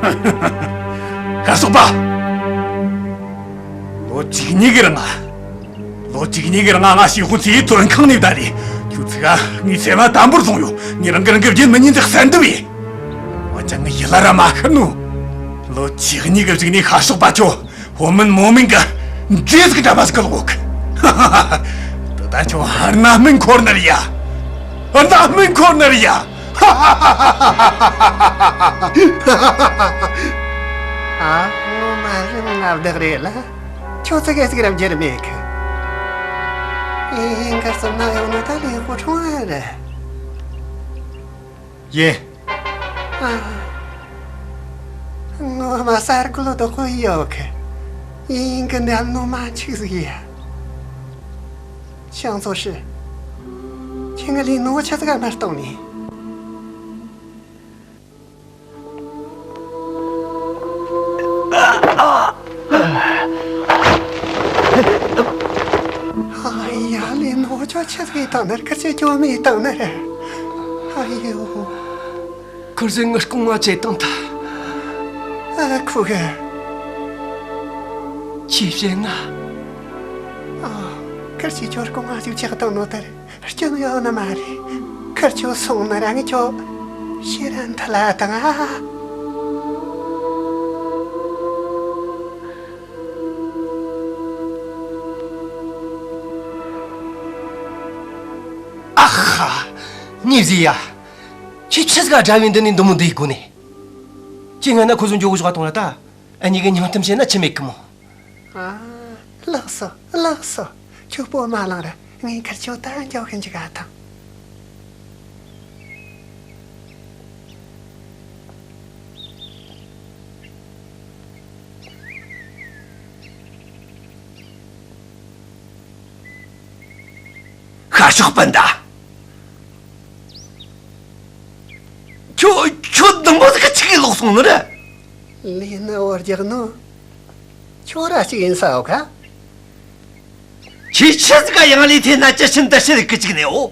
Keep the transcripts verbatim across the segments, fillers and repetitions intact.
ཤར་ཕྱོགས་པ། ལོ་བཅུ་གཉིས་ཀྱི་རིང་ང་། ལོ་བཅུ་གཉིས་ཀྱི་རིང་ང་ང་ཞི་ཧུ་ཚེའི་བཙོན་ཁང་ནས་བསྡད་རེད། ཁྱོད་ཚོས་ངའི་སེམས་པ་དམ་པོར་བཟུང་ཡོད། ངས་རང་གི་རང་གི་རྒྱུད་མི་ཉན་ཚེ་གསལ་འདེབས་ཡིན། འོན་ཀྱང་ངས་ཡིད་ལ་ར་མ་ཤར་ནོ། ལོ་བཅུ་གཉིས་ཀྱི་གཞུག་ནས་ཤར་ཕྱོགས་པ་ཁྱོད་ཧོ་མིན་མོ་མིན་གྱི་འདྲེས་ཀྱི་གྲྭ་པ་ཟིག་གི་ལོག་གི། ད་ལྟ་ཁྱོད་རྣམ་སྨིན་འཁོར་ནི་རེད་ཡ། རྣམ་སྨིན་འཁོར་ནི་རེད་ཡ། ཨ། ངོ་མ་རིམ་ལྔ་བདག་རེད་ལ། ཁྱོད་ཙི་གེ་ཟིག་ར་འགྱུར་མེད་གི། ཨེ། མགར་ཙམ་ན་ཡོང་ན་ད་ལས་ཁོ་ཁྲོང་ཨ་རེད། ཡིན། ཨ། ངོ་མ་གསར་འགོད་དོ་ཁོ་ཡོད་གི། ཡིན་གི་འདི་ནོ་མ་འཆུག་ཟིག་ཡ། ཤང་ཚོ་ཧྲི། ཁྱེད་ངི་ལས་ནོ་ཆ་ཟིག་མ་གཏོང་ནི། ཨ་ཡ། ལས་ནོ་ཅོ་ཆི་ཟིག་བཏང་ནི་རེད། ཁིར་ཆོ་ཅོ་མི་བཏང་ནི་རེད། ཨ་ཡོ། ཁིར་ཆོས་ངའི་རྐང་བ་བཅད་བཏང་ཐལ། ཨ་ཁུ་གི། ཅི་བྱེད་ན། ཨ། ཁིར་ཆོས་ཅོ་རྐང་བ་ཞིག་བཅད་བཏང་ནོ་དེ་རེད། སྐྱོན་ཡོད་ནི་མ་རེད། ཁིར་ཆོ་སོང་ན་རང་ཉིད་ཁྱོད་ཕྱིར་ར་འཐི་ལ་བཏང་ཨ། ཨ་ཧ། ཉི་ཟེར་ཡ། ཁྱོད་ཆི་ཟིག་ག་དགྲ་བོའི་མདུན་ནས་འདི་མོ་འདི་ཡི་སྒོ་ནས། ཁྱོད་ང་ན་ཁོ་ཚོ་འཇོག་གི་ཞོག་གཏོང་ལ་ད། ཨ་ནི་གི་སྙིང་གཏམ་བཤད་ན་ཆི་མེད་གི་མོ། ཨ། ལགས་སོ། ལགས་སོ། ཁྱོད་སྤོ་མ་ལངས་ར་ངས་ཁིར་ཆོ་ད་འཇོག་གི་འཇུག་ག་དང་། ཤར་ཕྱོགས་སྤུན་ཟླ། ཁྱོད་ཁྱོད་འདི་མོ་ཟིག་གི་ཆི་གི་ལོག་སོང་ནི་རེད། ལས་ནི་བོ་རྒྱག་ནོ། ཁྱོད་ར་ཅིག་ཡིན་ས་འོ་ཁ། ཁྱེད་ཆི་ཟིག་ག་ཡང་ལས་དེ་ན་ཅི་ཕྱིན་ད་ཤི་རིག་གི་ཅིག་ནས་འོ།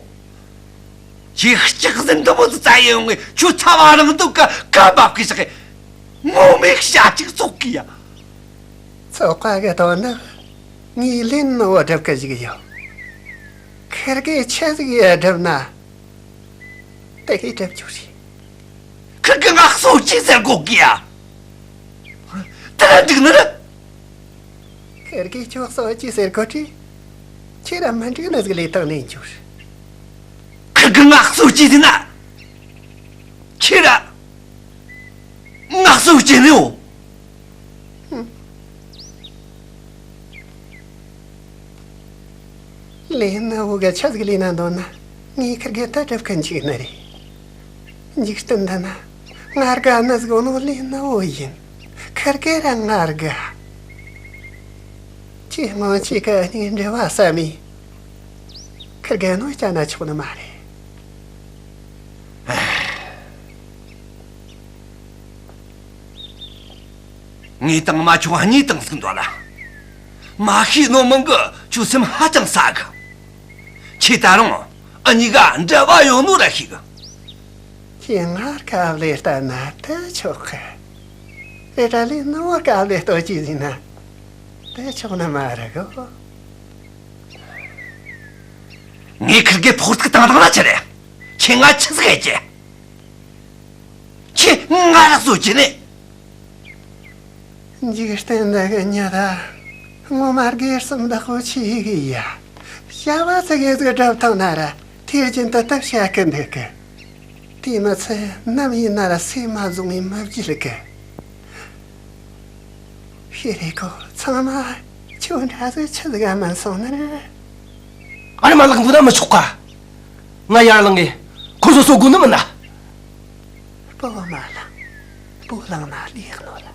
ཁྱེད་ལྕགས་ཟིན་འདི་མོ་ཟིག་བཙལ་ཡོང་ངས་ཁྱོད་ཚ་བ་རང་འདུག་ག་ཁ་འབབ་གི་ཞག་གི། ངོ་མས་ཤ་ཅིག་བཙོག་གི་ཡ། ཚོགས་པ་གི་དོན་ནི་ངས་ལས་ནི་བོ་སྒྲུབ་གི་ཞིག་ཡོད། ཁིར་གེ་ཆི་ཟིག་ཡ་སྒྲུབ་ན། དེ་གའི་གྲབས་ཆོག་རེད། ཁིར་གི་ང་གསོ་ཅི་ཟེར་གོ་གི་ཡ། དེ་ལ་འགྲིག་ནི་རེད། ཁིར་གི་ཁྱོད་གསོ་ཅི་ཟེར་གོ་དྲི། ཁྱེད་ར་མི་འགྲིག་ནི་ཟིག་ལས་བཏང་ནས་འཇུར། ཁིར་གི་ང་གསོ་ཅི་ཟེར་ན། ཁྱེད་ར་ང་གསོ་ཅི་ནི་འོ། ལས་ནི་འུ་ག་ཆ་ཟིག་ལས་ན་འདོད་ན་ངས་ཁིར་གེ་ད་གྲབས་ཁན་ཅིག་ནི་རེད། འཇིག་རྟེན་འདི་ན་ང་དགའ་ནི་ཟིག་ནོ་ལས་ནི་འུ་ཡིན། ཁིར་གེ་ར་ང་དགའ། ཁྱེད་སྔོན་ཆད་ཀ་གཉིས་འབྲེལ་བ་བསམ་མི། ཁིར་གེ་ནོ་བྱ་ན་ཆོག་ནི་མ་རེད། ངས་དང་མ་ཁྱོད་གཉིས་དང་ཟིག་འདོད་ལ། མ་ཤེས་ནོ་མིན་གི་ཁྱོད་སེམས་ཧ་ཅང་ཟ་གི། ཁྱེད་ད་རུང་ཨ་གཉིས་ཀ་འབྲེལ་བ་ཡོད་ནོ་ར་ཤེས་གི། ཁྱེད་ང་དཀའ་ལས་བསྟན་ན་དེ་ཆོག་གི། རེ་དྲ་ལས་ནོ་དཀའ་ལས་ལྟོ་ཅི་ཟིན་ན་དེ་ཆོག་ནི་མ་རེད་གོ། ངས་ཁིར་གེ་ཕོག་ཐུག་བཏང་བཏང་ན་ཆི་རེད། ཁྱེད་ང་ཆི་ཟིག་ཡེད་ཀྱི། ཁྱེད་ང་ར་གསོད་ཀྱི་ནི། འཇིག་རྟེན་འདི་གི་མྱི་ད་ངོ་མ་དགེ་སེམས་བདག་པོ་ཆེ་གི་ཡ། བྱ་བ་ཙི་གེ་ཟིག་སྒྲུབ་བཏང་ན་ར་དུས་རྒྱུན་དུ་སྟབས་བྱ་གི་འདུག་གི། དེ་མི་ཚད་ནམ་ཡིན་ན་ར་སེམས་མ་བཟུང་ངས་མི་བརྗེད་གི། ཤེས་རེ་གོ། ཚང་མ་ཁྱོད་འདྲ་ཟིག་ཆི་ཟིག་ཨ་མིན་སོང་ནི་རེད། ཨ་རི་མ་ལག་འདུག་ན་མི་ཆོག་ག། ང་ཡར་ལངས་གི་ཁོ་ཚོ་གསོད་དགོས་ནི་མིན་ན། སྤོ་བོ་མ་ལངས། སྤོ་ལངས་ན་ལེགས་ནོ་ལ།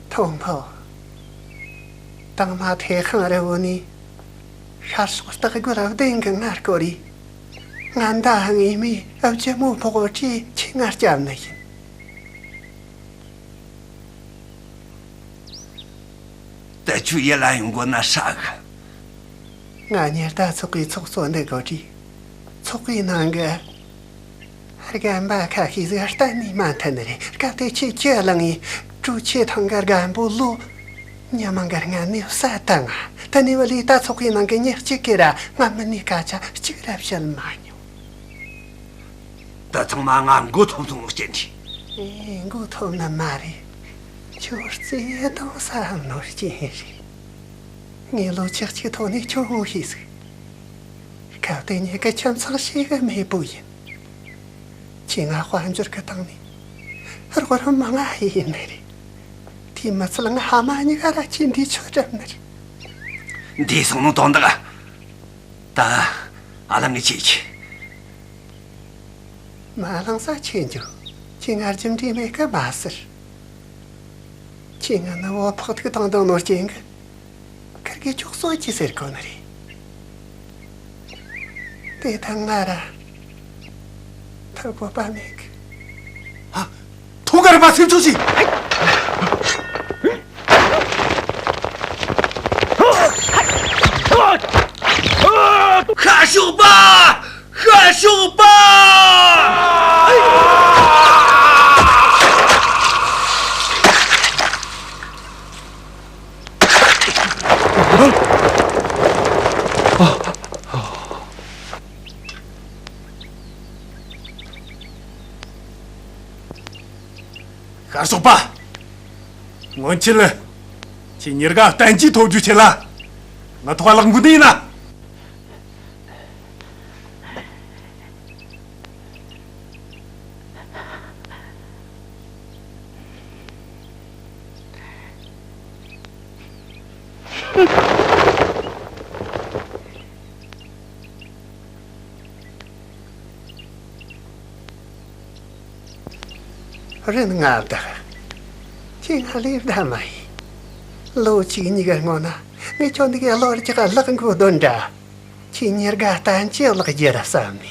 མཐོང་ཕོ། དང་མ་ཐེ་ཁང་རི་བོ་ནས་ཤར་ཕྱོགས་སྟག་རྒོད་ལ་བདེན་གི་ངར་སྐོར་རེ། ང་མདའ་ངེས་མེད་ཨབ་ཅི་མོ་ཕོག་གོ་ཁྲིད་ཁྱི་ངར་སྐྱབས་ནི་ཡིན། དེ་ཆུ་ཡེ་ལ་ཡོང་གོ་ན་ཧྲ་གི། ང་ཉི་ཟླ་ཚོགས་པའི་ཚོགས་གཙོ་འདི་གོ་དུས། ཚོགས་པའི་ནང་གི་རྒན་པ་ཁ་ཤས་ཟིག་གཏན་ནས་མ་མཐུན་ནི་རེད། སྐབས་དེ་ཁྱེད་ཁྱེད་གླེང་ངས་གྲོས་ཆོད་ཐང་གི་རྒན་པོ་ལོ། ཉི་མ་འགའ་སྔ་ནས་བསད་བཏང་ང་། དེ་ནས་བ་ལས་ད་ཚོགས་པའི་ནང་གི་མྱི་གཅིག་གིས་ར་ང་མིན་ནས་སྐད་ཆ་གཅིག་ར་བཤད་མ་མྱོང་། ད་ཚང་མ་ང་མགོ་འཐོམ་སོང་ནོ་རྐྱེན་རེད། ཨེ། མགོ་འཐོམ་ནི་མ་རེད། ཁྱོད་རྩེ་གདོང་ས་ནོ་རྐྱེན་རེད། ངས་ལོ་ཆག་གཅིག་ཐོག་ནས་ཁྱོད་ངོ་ཤེས་ཟིག་སྐབས་དེ་ཉིད་ཀྱི་ཁྱིམ་ཚང་ཞིག་གི་མེས་པོ་ཡིན། ཁྱེད་ང་དཔལ་འབྱོར་གྱི་སྟེང་ནས་རོགས་རམ་མང་ང་ཡིན་ནི་རེད། དེའི་མི་ཚད་ང་ཕ་མ་གཉིས་ཀ་ར་ཁྱེད་འདི་ཆོས་སྒྲུབ་ནི་རེད། འདི་སོང་ནོ་དོན་དག་ད་ཨ་ལ་ངས་ཁྱེད་ཀྱི། མ་ལངས་ས་ཆེ་འཇོག་ཁྱེད་ང་རྒྱུ་འབྲས་མེད་གི་མ་ཟེར། ཁྱེད་ང་ནི་བོ་ཕོག་ཐུག་དང་དང་ནོར་སྐྱེན་གི་ཁར་གི་ཅོག་གསོ་ཅི་ཟེར་གོ་ནི་རེད། དེ་ད་ང་ར་ཐབས་བོད་པ་མེད་གི། ཨ། ཐོག་གར་པ་སེམས་ཆུང་ཞིག་ཁ་ཤོག་པ། ཤ་ཤོག་པ། ཤ་ཤོག་པ། སྔོན་ཆད་ཁྱེད་ཉེར་དགའ་བསྟན་སྐྱིད་ཐོབ་རྒྱུ་ཆེད་ལ་ང་ཐོག་ལག་འགུལ་ནི་ཡིན་ན། རིན་མངའ་བདག་ཁྱེད་ང་ལས་བདག་མ་ཡིན། ལོ་གཅིག་གཉིས་ཀ་སྔོན་ན་ངས་ཁྱོད་འདི་གའི་ལོ་རྒྱག་ལག་འགུལ་དོན་འདྲ། ཁྱེད་ཉེར་དགའ་བསྟན་སྐྱིད་ལག་རྒྱལ་བསམ་ནས།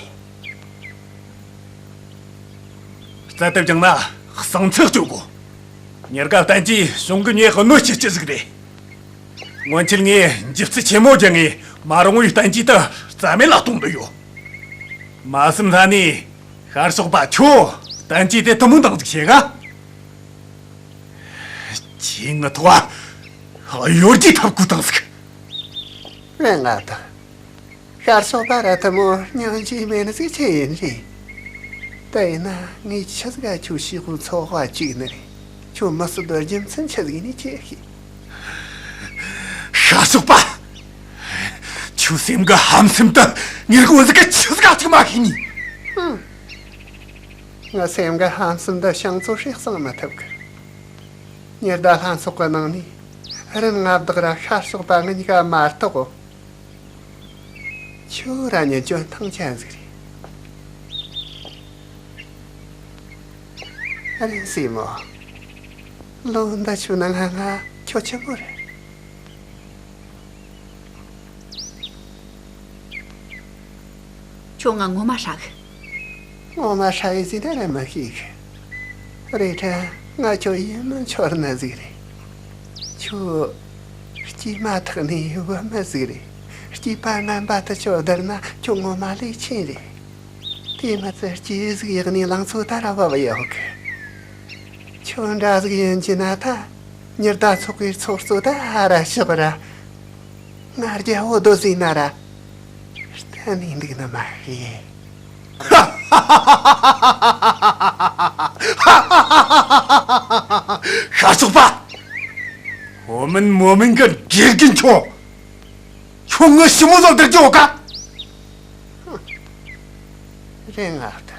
རྩ་དེབ་ཀྱང་ན་གསང་ཚིག་གཅོད་དགོ། ཉེར་དགའ་བསྟན་སྐྱིད་གཞུང་གི་ཉེ་གནོད་སྐྱེལ་གྱི་ཟིག་རེད། སྔོན་ཆད་ངས་འཇིབ་རྩིས་ཆེན་མོ་རྒྱག་ངས་མ་རུང་བའི་བསྟན་སྐྱིད་དུ་རྩ་མེད་ལ་གཏོང་འདོད་ཡོད། མ་སེམས་ལྷ་ནས་ཤར་ཕྱོགས་པ་ཁྱོད་བསྟན་སྐྱིད་དེ་ཐུན་མོང་དང་ཟིག་བྱེད་ག་ཁྱེད་ངི་ཐོག་གཡོ་སྒྱུའི་ཐབས་བཀོད་བཏང་ཟིག་རེད་མངའ་བདག་ཤར་ཕྱོགས་པ་ར་དེ་མོ་སྙིང་རྗེ་མེད་ནི་ཟིག་ཆི་ཡིན་རེད། ད་ཡིན་ན་ངས་ཆི་ཟིག་ག་ཁྱོད་ཤི་ཁུ་ཚོ་དཔའ་བཅུག་ནི་རེད། ཁྱོད་མི་སྲིད་དོ་རྒྱུ་མཚན་ཆི་ཟིག་ནས་ཆི་ཤེས། ཤར་ཕྱོགས་པ། ཁྱོད་སེམས་གི་ཧམ་སེམས་དུ་ངེར་ཀོ་ཟིག་ག་ཆི་ཟིག་ག་ཅིག་མ་ཤེས་ནི། ཧུམ། ང་སེམས་གི་ཧམ་སེམས་དུ་ཤང་ཚོ་ཧྲིག་གསང་མི་ཐུབ་གི། ཉི་ཟླ་ལྷ་ཚོགས་གི་ནང་ནས་རིན་མངའ་བདག་ར་ཤར་ཕྱོགས་པ་ངི་གཉིས་ཀ་མ་གཏོགས། ཁྱོད་ར་ཉི་ལྗོན་ཐང་ཅན་ཟིག་རེད། རིན་སྲས་མོ། ལོ་འདི་ཆུ་ནང་ང་ང་ཁྱོད་ཆི་མོ་རེད། ཁྱོད་ང་ངོ་མ་ཧྲ་གི། ངོ་མ་ཧྲ་ཡི་ཟིག་ད་ར་མི་ཤེས་གི། རེད་དྲ་ང་ཁྱོད་ཡིད་མི་འཆོར་ནི་ཟིག་རེད། ཁྱོད་སྐྱེས་མ་ཐག་ནས་བུད་མེད་ཟིག་རེད། སྐྱེས་པ་ངན་པ་དུ་ཁྱོད་བསྡུར་ན་ཁྱོད་ངོ་མ་ལས་ཆེན་རེད། དེ་མི་ཚད་སྐྱེས་ཟིག་ཡག་ནས་ལང་ཚོ་ད་ར་བབ་ཡོད་གི། ཁྱོད་འདྲ་ཟིག་ཡིན་གྱི་ན་ད་ཉི་ཟླ་ཚོགས་པའི་ཚོགས་གཙོ་ད་ཧ་ར་ཤོག་ར། ང་རྒྱལ་བོ་རྡོ་ཟིག་ན་ར། གཏན་ནས་འདུག་ནི་མ་རེད། ཤར་ཕྱོགས་པ། འོ་མིན་མོ་མིན་གི་དགེ་རྒན་ཁྱོད། ཁྱོད་ངི་ཞི་མོ་ཟོ་བསྡུར་རྒྱུ་ཡོད་ཀ་རེད་མངའ་བདག་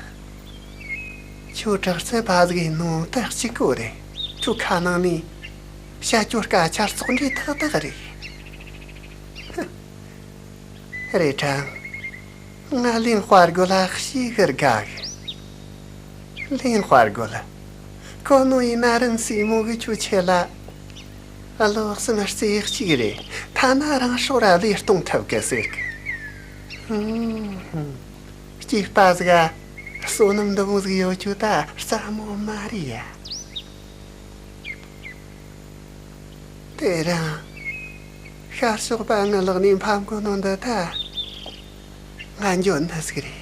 ཁྱོད་དྲག་རྩལ་པ་ཟིག་ཡིན་ནོ་ད་གཅིག་གོ་རེད། ཁྱོད་ཁ་ནང་ནས་བཤད་རྒྱུ་སྐད་ཆ་བཙོག་འདྲེ་ཏག་ཏག་རེད། རེད་དྲ། ང་ལིན་དཔའ་རྒོད་ལ་ཞེ་གི་དགའ་གི། ལིན་དཔའ་རྒོད། གོ་ནོ་ཡིན་ན་རིན་སྲས་མོ་གི་ཁྱོད་ཆེ་ལ། བློ་སེམས་རྩེ་གཅིག་རེད། ཐ་ན་རང་སྲོག་ར་བློས་གཏོང་ཐུབ་གི་ཟེར་གི། ཧུམ་ཧུམ། སྐྱེས་པ་ཟིག་ག་བསོད་ནམས་འདི་མོ་ཟིག་ཡོད་རྒྱུ་ད་སླ་མོ་མ་རེད་ཡ། དེ་རིང་ དཀར་ཕྱོགས་པ་ངའི་ལག་ནས་ཕམ་གོ་ནོ་འདི་ད། ང་འཇོན་ནི་ཟིག་རེད།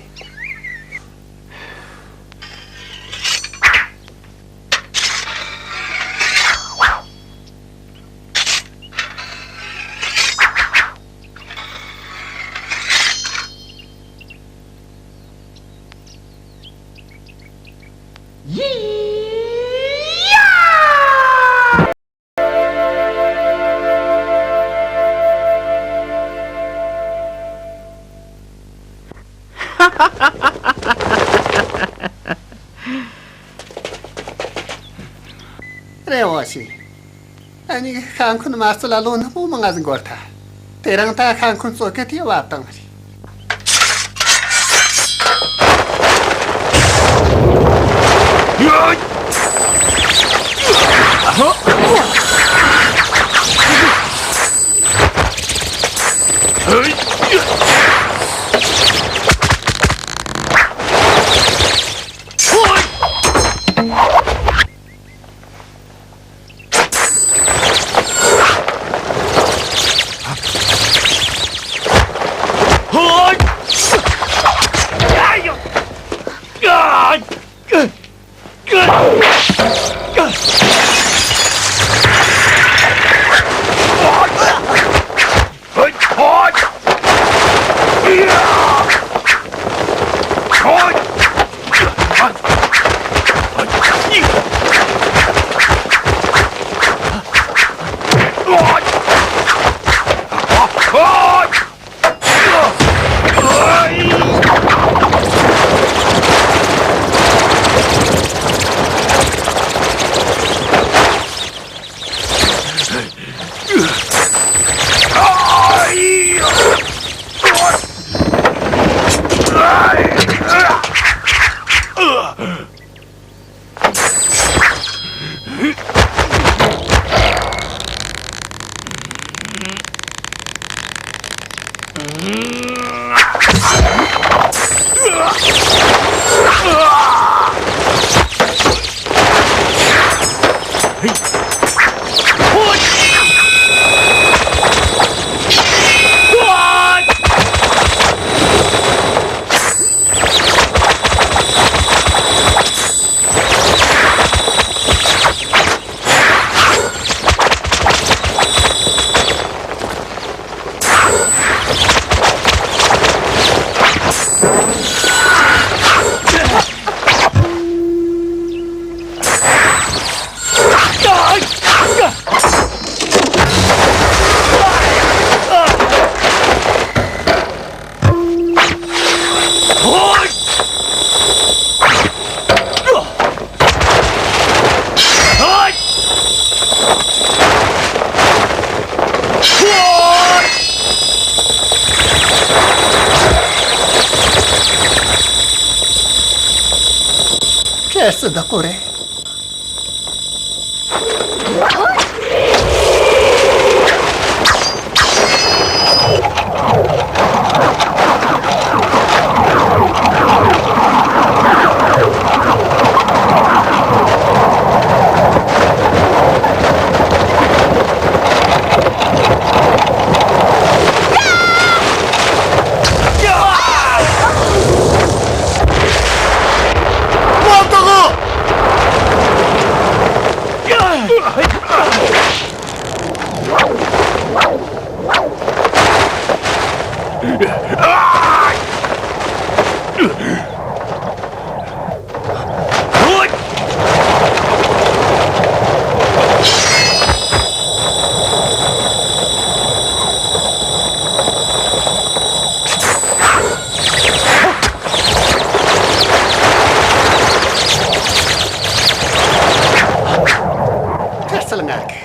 ཡི་ཡ། རེད་བ་ཞིག་ཨ་ནི་ཤ་འཁོན་མ་རྩི་ལ་ལོ་ནི་མོ་མང་ང་ཟིག་འགོར་ཐལ། དེ་རིང་ད་ཤ་འཁོན་བཙོ་གི་དེ་བབ་བཏང་ནི་རེད། ཁྱེད་སུ་བདག་པོ་རེད། ཁ་རྩལ་ངར་གི།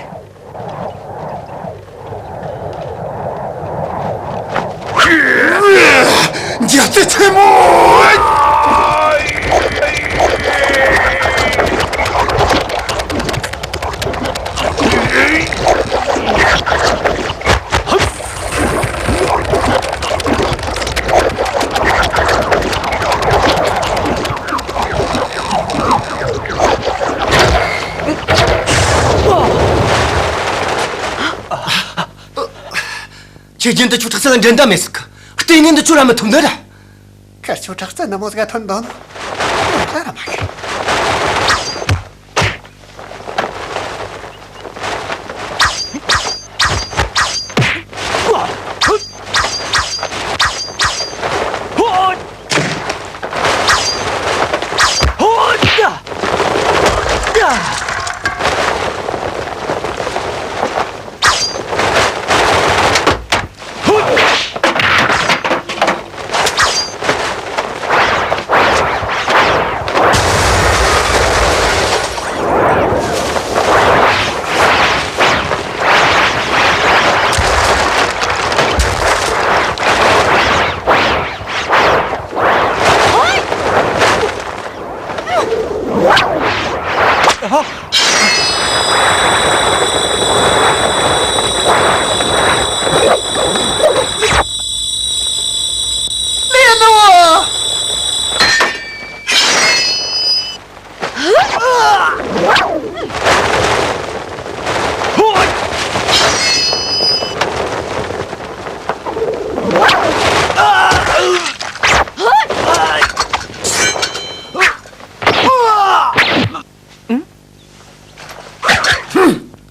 ཁྱེད་རྒྱུན་དུ་ཁྱོད་དྲག་རྩལ་ལ་འགྲན་ཟླ་མེད་ཟིག་གི། ལྟས་ངན་འདི་ཁྱོད་ར་མི་ཐོན་འདི་ར། ཁར་ཁྱོད་དྲག་རྩལ་ནི་མོ་ཟིག་ཐོན་འདོད་ནོ། ཁྱོད་ར་མ་གི།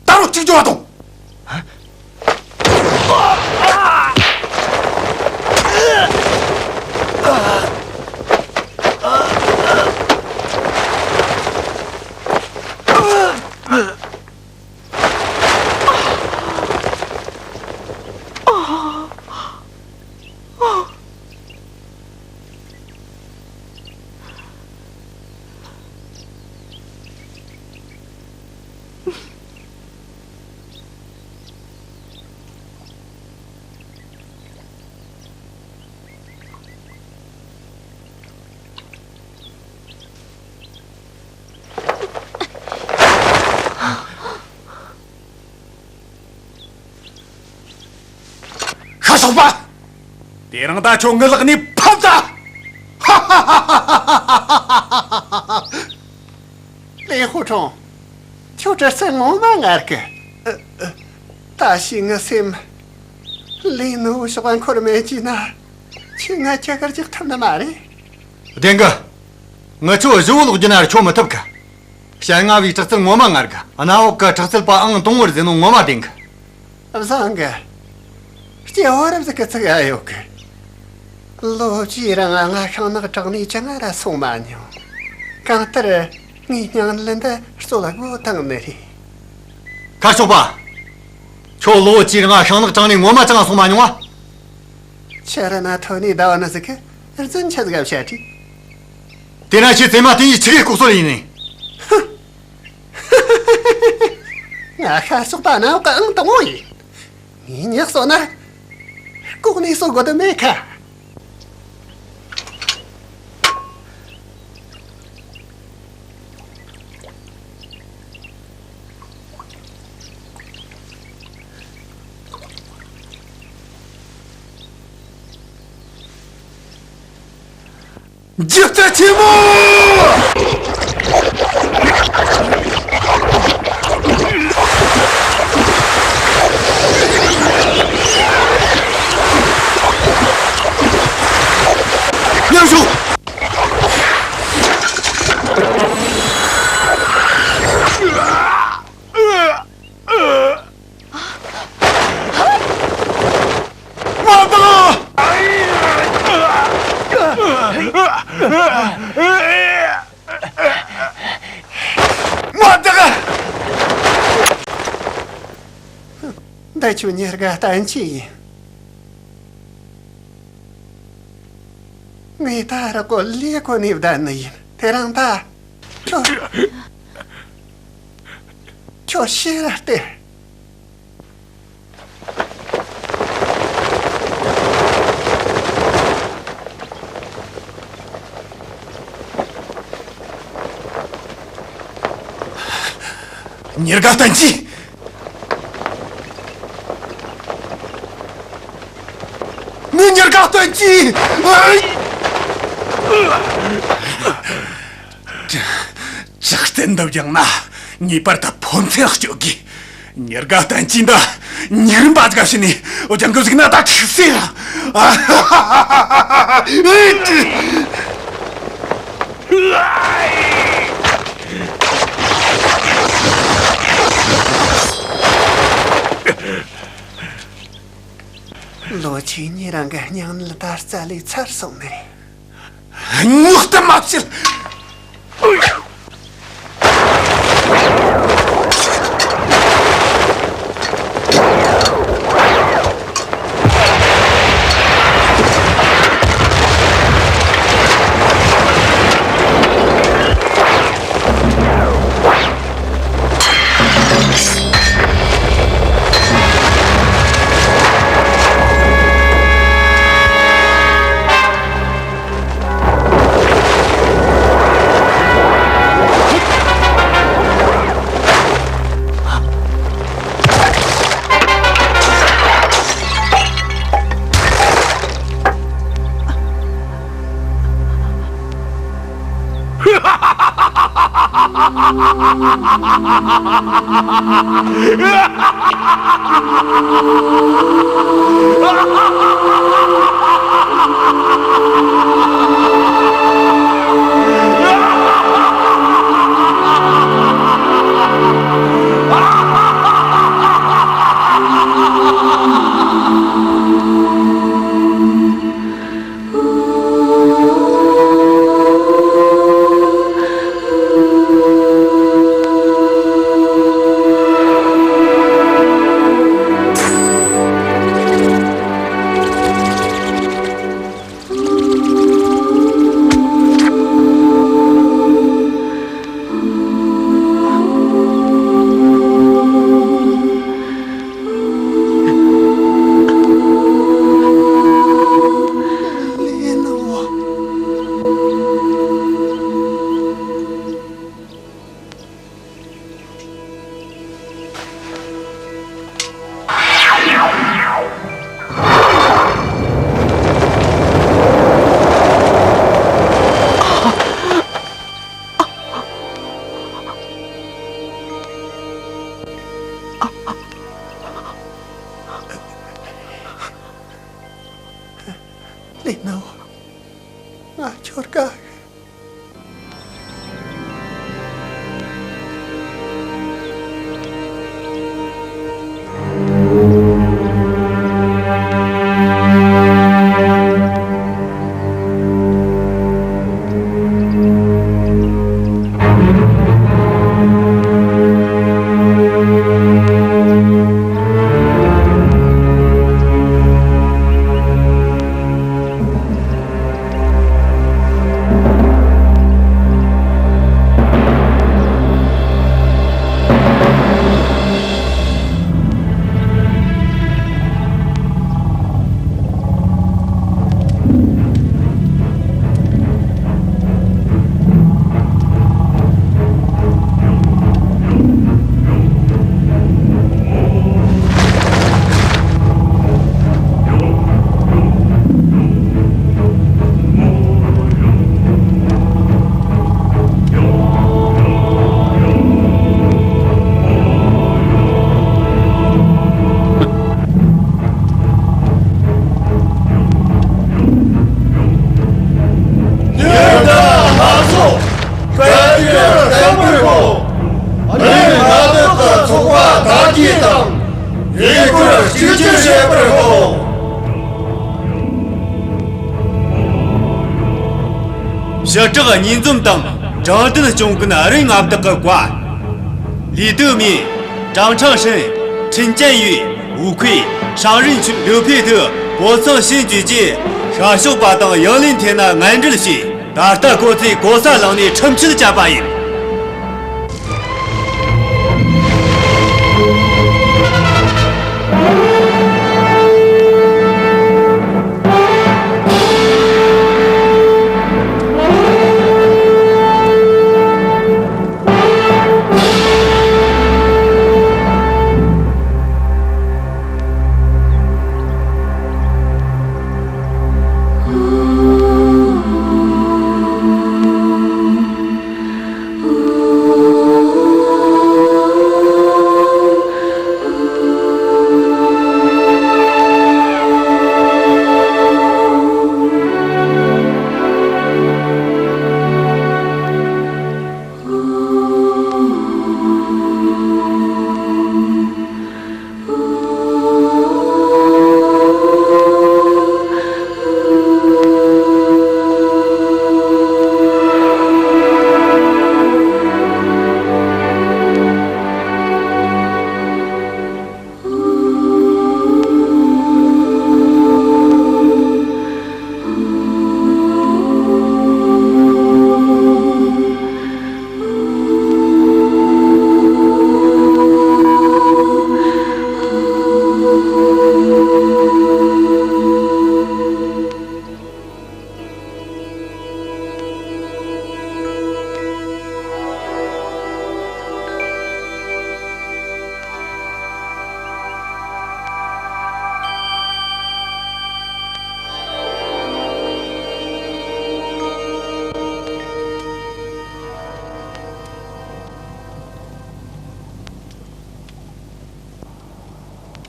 ད་རུང་གཅིག་འགྱོ་བ་དང་། ཤ་ཞོག་པ། དེ་རིང་ད་ཁྱོད་ངའི་ལག་ནས་ཕམ་ད། ལེ་ཧུ་ཁྲོང་། ཁྱོད་དྲག་རྩལ་ངོ་མ་ངར་གི། ད་ཤི་ངའི་སེམས། ལེ་ནུ་ཞོགས་པ་འཁོར་མེད་ཀྱི་ན། ཁྱོད་ང་ཁྱི་གར་རྒྱག་ཐུབ་ནི་མ་རེད། བདེན་གི། ངི་ཆོ་བཞི་བོ་ལོག་རྒྱུ་ན་ཁྱོད་མི་ཐུབ་གི། ཞན་ང་བའི་དྲག་རྩལ་ངོ་མ་ངར་གི། གནམ་འོག་གི་དྲག་རྩལ་པ་ཨང་དང་བོར་ཟིན་ནོ་ངོ་མ་བདེན་གི། བཟང་གི། སྐྱེ་བོ་རབ་ཟིག་གི་ཚིག་ཨ་ཡོད་གི། ལོ་བཅུའི་རིང་ང་ཤིང་ནག་བྲག་ནས་ཅང་ར་སོང་མ་མྱོང་། གང་ལྟར་ངའི་སྙིང་ནད་འདི་རྩོད་དགོས་བཏང་ནི་རེད། ཁ་ཤོག་པ། ཁྱོད་ལོ་བཅུའི་རིང་ང་ཤིང་ནག་བྲག་ནས་ངོ་མ་ཅང་སོང་མ་མྱོང་བ། ཆ་ར་ན་ཐོ་ནས་ཟླ་བ་ན་ཟིག་གི་རྫུན་ཆ་ཟིག་བཤད་དྲིས། དེ་ན་ཁྱེད་ཚེ་མ་དེ་ཡི་ཆི་གེ་ལྐོག་གསོད་ཡིན་ནི། ང་ཤ་ཞོག་པ་ནའོ་གི་ཨང་དང་བོ་ཡིན། ངའི་ཉག་གསོ་ན། ལྐོག་ནས་གསོ་དགོས་དོན་མེད་ཁ། འཇིགས་རྩལ་ཆེན་མོ། ཉམས་ཞུགས། མ་བཏང་། མ་བཏང་། འདི་ཁྱོད་ཉེར་དགའ་བསྟན་བཅོས་ཡིན། ངས་ད་རག་གོ་ལས་གོ་ནས་བསྡད་ནི་ཡིན། དེ་རིང་ད། ཁྱོད། ཁྱོད་ཤེས་ར་སྟེར། ཉེར་དགའ་བསྟན་བཅོས། ངའི་ཉེར་དགའ་བསྟན་བཅོས། ཨེ། ཇག་རྟེན་འདི་བཞེངས་ན་ངེས་པར་དུ་ཕོ་མཚན་སྤྱོད་དགོས། ཉེར་དགའ་བསྟན་བཅོས་འདི་ཉེ་རིམ་པ་ཟིག་བྱས་ནས་ ཨོ་ཅང་གི་ཟིག་ན་ད་ཁྲིག་སེ་ལ། ལོ་ཆེ་ཉེ་རང་གི་སྙིང་ནད་ད་རྩ་ལས་ཚར་སོང་ནི་རེད། ཉོག་ཏུ་མ་བྱེད། ལི་ནོ། ང་ཁྱོད་དགའ། ཉེ་ལམ་ལྷ་ཚོགས་བཀའ་འགྱུར་བརྟན་པོར་ཤོག་ཨ་ནི་ང་བདག་གི་ཚོགས་པ་དར་རྒྱས་དང་ཡུལ་སྐོར་གཅིག་གྱུར་བྱེད་པར་ཤོག་ཞི་དྲག་གཉིས་འཛོམས་དང་དྲང་བདེན་སྐྱོང་མཁན་ཨ་རིའི་མངའ་བདག་གི་བཀའ། ལི་ཏུ་མིན། ཀྲང་ཁྲང་ཧྲིན། ཁྲིན་ཅན་ཡུས། ཝུའུ་ཁུའེ། ཧྲང་རིན་ཆུན་ལིའུ་ཕེ་ཏུ་པོ་ཚང་ཤིན་བཅས་ཀྱིས་ཤར་ཕྱོགས་པ་དང་ཡང་ལིན་ཐེ་ན་ངན་འབྲེལ་བྱས། ད་ལྟ་ཁོ་ཚོས་གོ་ས་བླངས་ནས་ཁྲིམས་ཆད་བཅད་པ་ཡིན།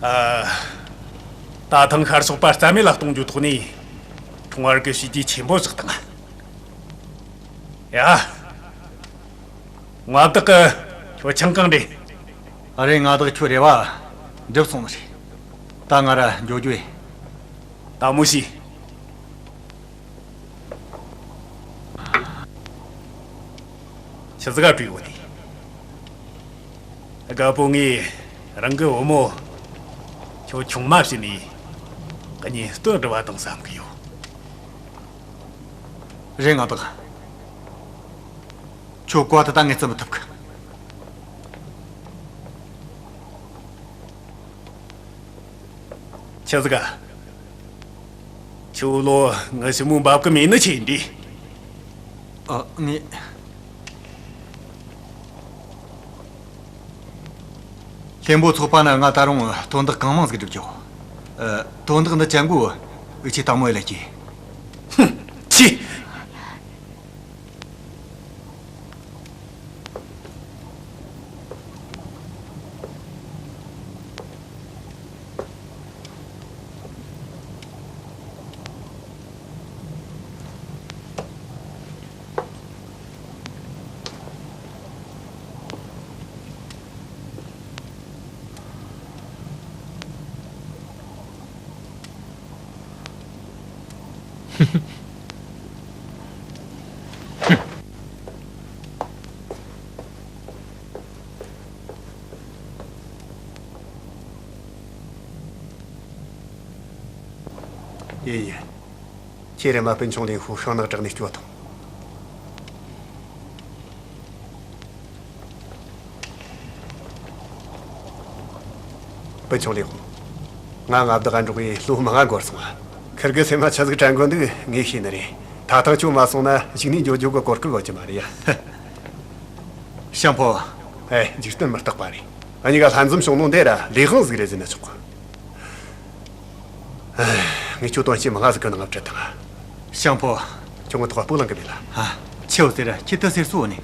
ཨ། ད་ཐེངས་ཤར་ཕྱོགས་པ་རྩ་མེད་ལ་གཏོང་རྒྱུའི་ཐོག་ནས་ཁྲོང་བར་གྱི་བྱས་རྗེས་ཆེན་པོ་བཞག་བཏང་། ཡ། མངའ་བདག་གི་ཁྱོད་ཆང་གང་རེད། ཨ་རེ། མངའ་བདག་ཁྱོད་རེ་བ་འགྲུབ་སོང་ནི་རེད། ད་ང་ར་འགྱོ་རྒྱུ་ཡིན། ད་མོ་ཤི། ཆི་ཟིག་ག་བྲོས་ཡོད་ནི། རྒད་པོ་ངས་རང་གི་བུ་མོ་ཁྱོད་ཆུང་མ་བྱས་ནས་གཉེན་སྟོན་འགྲོ་བ་དང་བསམ་གི་ཡོད། རེད། མངའ་བདག་ཁྱོད་བཀའ་དེ་ད་ངས་བརྩི་མི་ཐུབ་གི། ཆི་ཟིག་ག་ཁྱོད་ལོ་ངའི་ཞི་མོ་འབབ་གི་མེད་ནི་ཆི་ཡིན་དེ། ཨ། ངས། ལྷན་པོ་ཚོགས་པ་ན་ང་ད་རུང་དོན་དག་གང་མང་ཟིག་སྒྲུབ་རྒྱུ། ཨ། དོན་དག་འདི་ཅན་གོ་འུ་ཆེ་དང་མོ་ཡི་ལ་སྐྱེས། ཧུམ། ཆི། ཡིན་ཡིན། ཁྱེད་རེམ་མ་སྤུན་ཆུང་ལིན་ཧུའུ་ཤིང་ནག་དྲངས་ནས་སྐྱོད་དང་། སྤུན་ཆུང་ལིན་ཧུའུ། ང་མངའ་བདག་ག་འགྲོགས་ཡས་ལོ་མང་ང་འགོར་སོང་ང་། ཁིར་གི་སེམས་ལ་ཆི་ཟིག་དྲན་གོ་འདུག་ངས་ཤེས་ནི་རེད། ད་ཐེངས་ཁྱོད་མ་སོང་ན་གཞུག་ནས་འགྱོ་རྒྱུ་གི་གོ་སྐབས་ཡོད་རྒྱུ་མ་རེད་ཡ། ཤང་ཕོ། ཨེ། འཇིག་རྟེན་མི་རྟག་པ་རེད། འུ་གཉིས་ཀ་ལྷན་འཛོམས་བྱུང་ནོ་འདི་ར་ལས་དབང་ཟིག་རེད་ཟེར་ན་ཆོག་གི། ངས་ཁྱོད་དོན་ཆེན་མང་ང་ཟིག་གི་ནང་ང་བྲིས་བཏང་། ཤང་ཕོ། ཁྱོད་ངའི་ཐོག་སྤུ་ལངས་གི་མེད་ལ། ཧ། ཆེའོ་ཟེར་ར་ཁྱེད་ད་ཟེར་སོ་ནི།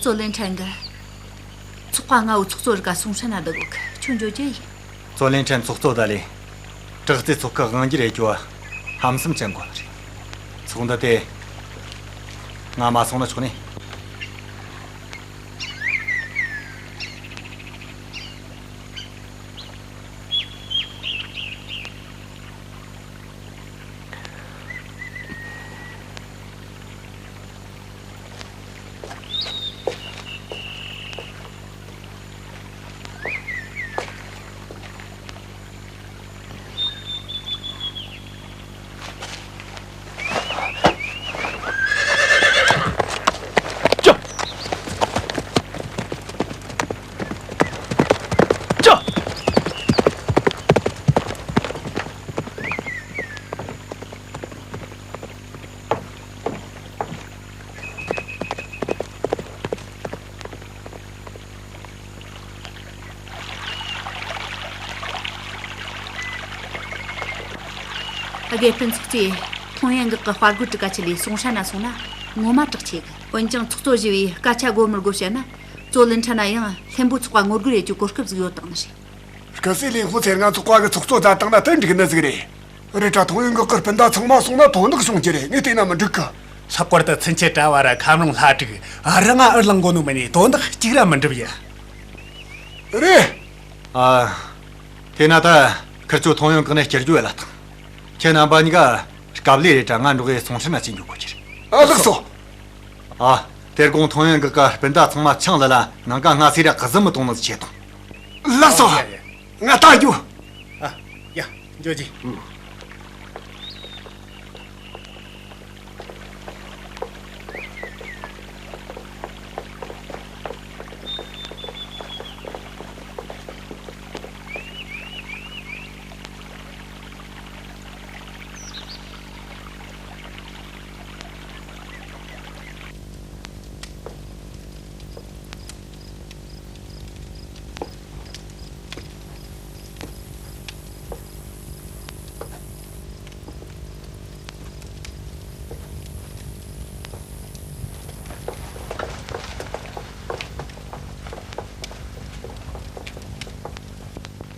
ཙོ་ལིན་ཁྲན་གི། ཚོགས་པ་ལྔ་བོ་ཚོགས་གཙོ་རི་ཀ་སུང་ཧྲན་ན་བསྡད་གོ་གི། ཁྱོད་འགྱོ་རྒྱུ་ཡིན། ཙོ་ལིན་ཁྲན་ཚོགས་གཙོ་ད་ལས། དྲག་རྩལ་ཚོགས་ཁག་དབང་སྒྱུར་ཡེད་རྒྱུ་བ་ཧམ་སེམས་ཅན་དགོས་ནི་རེད། ཚོགས་འདུ་དེ་ང་མ་སོང་ན་ཆོག་ནི། དགེ་སྤུན་ཚོགས་གཙོས་ཐོང་ཡོན་འགག་གི་དཔའ་རྒོད་དྲུག་ཀ་ཆེད་ལས་སུང་ཧྲན་ན་སོང་ན་ངོ་མ་དྲག་ཆེ་གི། འོན་ཀྱང་ཚོགས་གཙོ་ཞི་བའི་སྐད་ཆ་དགོས་མི་དགོས་བཤད་ན། གཙོ་ལིན་ཁྲ་ན་ཡང་ལྷན་པོ་ཚོགས་པ་ངོ་རྒོལ་ཡེད་རྒྱུ་གོ་སྐབས་ཟིག་ཡོད་དང་ནི་རེད། སྐུ་སྲས་ལིན་ཧུ་ཚེ་རིང་ཚོགས་པ་གི་ཚོགས་གཙོ་མཛད་བཏང་ན་དེ་འགྲིག་ནི་ཟིག་རེད། རེད་དྲ་ཐོང་ཡོན་འགག་གི་སྤུན་ཟླ་ཚང་མ་སོང་ན་དོན་དག་བྱུང་རྒྱུ་རེད། ངས་བལྟས་ན་མི་འགྲིག་གི། ལྷག་པར་དུ་ཚུན་ཆད་གྲྭ་བ་ར་ཁམ་རོང་ལྷ་དྲུག་ཨ་རང་ང་ཨུར་ལང་གོ་ནོ་མི་ནི་དོན་དག་གཅིག་ར་མི་འགྲུབ་ཡ། རེད། ཨ། དེ་ན་ད་ཁིར་ཆོ་ཐོང་ཡོན་འགག་ནས་སྐྱུར་རྒྱུ་ལ་ཐང་། ཁྱེད་རྣམ་པ་གཉིས་ཀ་སྐབས་ལས་རེད་དྲ་ང་འགྲོགས་ཡེ་སུང་ཧྲན་ན་ཅིག་འགྱོ་དགོས་ཀྱི་རེད། ཨ་ལགས་སོ། ཨ། དེར་དགོང་ཐོང་ཡོན་འགག་གི་སྤུན་ཟླ་ཚང་མ་ཆང་ལ་ལ་ནང་ཀ་སྔ་སེ་ར་གི་ཟི་མི་གཏོང་ནི་ཟིག་བྱེད་དང་། ལགས་སོ། ང་ད་འགྱོ། ཨ། ཡ། འགྱོ་རྒྱུ།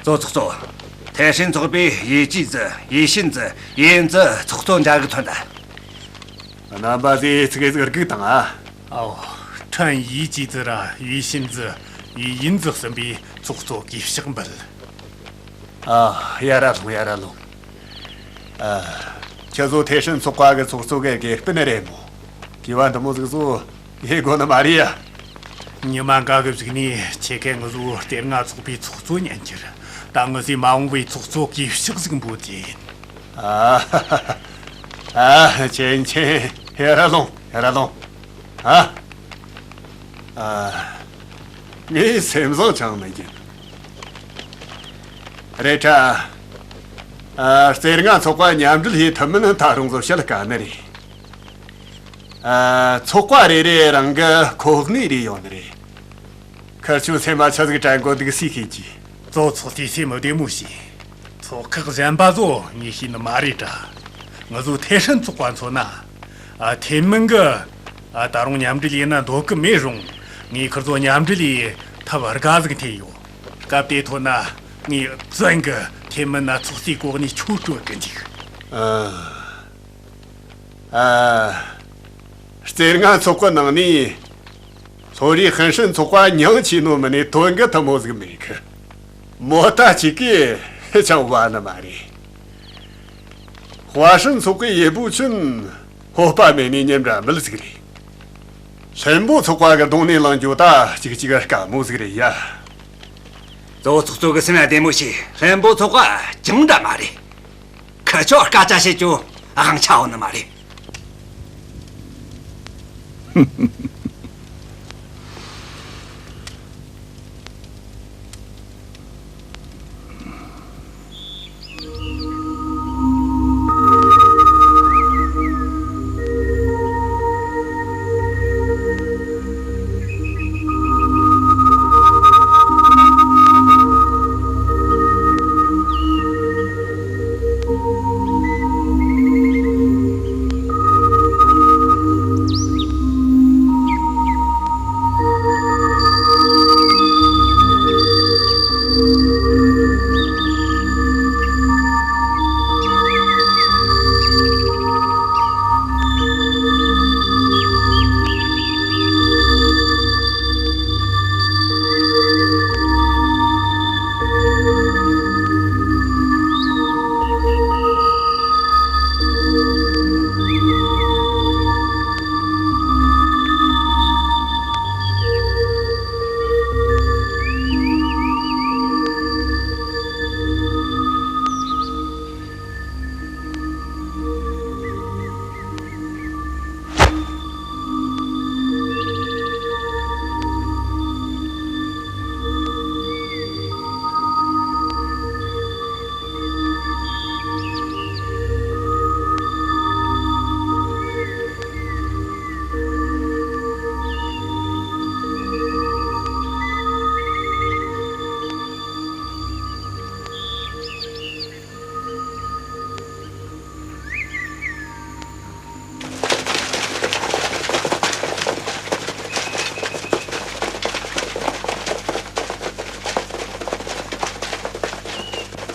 གཙོ་ཚོགས་གཙོ། ཐེ་ཧྲིན་ཚོགས་པས་ཡེ་ཅི་ཙི། ཡེ་ཤིན་ཙི། ཡེ་ཡིན་ཙི་ཚོགས་གཙོ་མཇལ་གི་ཐོན་ད། རྣམ་པ་ཚོས་ཚིག་ཟིག་སྒུག་དང་ཨ། ཨའོ། ཁྲན་ཡེ་ཅི་ཙི་ར་ཡེ་ཤིན་ཙི། ཡེ་ཡིན་ཙི་གསུམ་པོས་ཚོགས་གཙོ་གིས་ཕྱག་འབུལ། ཨ། ཡར་ར་ལོངས། ཡར་ར་ལོངས། ཨ། ཁྱེད་ཚོ་ཐེ་ཧྲིན་ཚོགས་པ་གི་ཚོགས་གཙོ་གི་དགེ་སྤུན་རེད་མོ། གུས་པ་འདི་མོ་ཟིག་བཟོ་ཡེ་དགོས་ནི་མ་རེད་ཡ། ཉི་མ་འགའ་གི་གཞུག་ནས་ཁྱེད་ཀས་ངུ་ཟོ་གཏེར་ལྔ་ཚོགས་པའི་ཚོགས་གཙོ་ཉན་ཁྱེར། ད་ངུ་ཟོས་མ་འོངས་པའི་ཚོགས་གཙོ་གིས་ཕྱག་ཟིག་འབུལ་རྒྱུ་ཡིན། ཨ། ཨ། ཆེན་ཆེན། ཡར་ར་ལོངས། ཡར་ར་ལོངས། ཨ། ཨ། ངའི་སེམས་བཟང་ཅང་མི་འགྱུར། རེད་དྲ། ཨ། གཏེར་ལྔ་ཚོགས་པ་མཉམ་འབྲེལ་ཡེ་ཐུབ་མིན་ད་རུང་བཟོ་བཤད་དཀའ་ནི་རེད། ཨ། ཚོགས་པ་རེ་རེ་རང་གི་གོ་གནས་རེ་ཡོད་ནི་རེད། ཁིར་ཆོ་སེམས་མ་ཆ་ཟིག་དྲན་གོ་འདུག་སེ་ཤེས་ཀྱི། གཙོ་ཚོགས་དེ་སེམས་བདེ་མོ་བྱོས། ཚོགས་ཁག་གཞན་པ་ཚོ་ངས་ཤེས་ནི་མ་རེད་དྲ། ང་ཚོ་ཐེ་ཧྲན་ཚོགས་པ་མཚོན་ན། ཨ། ཐེན་མིན་གི། ཨ། ད་རུང་མཉམ་འབྲེལ་ཡེད་ན་འདོད་གི་མེད་རུང་། ངས་ཁིར་ཚོ་མཉམ་འབྲེལ་ཡེད་ཐབས་དགའ་ཟིག་འཐེན་ཡོད། སྐབས་དེ་ཐོན་ན་ངས་བཙན་གི་ཐེན་མིན་ན་ཚོགས་སའི་གོ་གནས་ཁྱོད་སྤྲོད་གི་འཇུག། ཨ། ཨ། གཏེར་ལྔ་ཚོགས་པའི་ནང་ནས་ལྷོ་རི་ཧན་ཧྲན་ཚོགས་པ་མྱིང་ཆེ་ནོ་མིན་ནས་དོན་གི་ཐུ་མོ་ཟིག་མེད་གི། མོ་ད་ཅིག་གིས་ཧ་ཅང་བ་ནི་མ་རེད། ཧྭ་ཧྲན་ཚོགས་པའི་ཡེ་པུ་ཆུན་སྤོབས་པ་མེད་ནི་ཉམས་ར་མེད་ཟིག་རེད། ལྷན་པོ་ཚོགས་པ་གི་གདོང་ནས་ལངས་རྒྱུ་ད་ཅིག་ཅིག་དཀའ་མོ་ཟིག་རེད་ཡ། གཙོ་བོ་ཚོགས་གཙོ་གི་སེམས་ཡ་བདེ་མོ་བྱོས། ལྷན་པོ་ཚོགས་པ་ཅང་འདྲ་མ་རེད། ཁི་ཆོ་སྐད་ཆ་བཤད་རྒྱུ་དབང་ཆ་ཡོད་ནི་མ་རེད།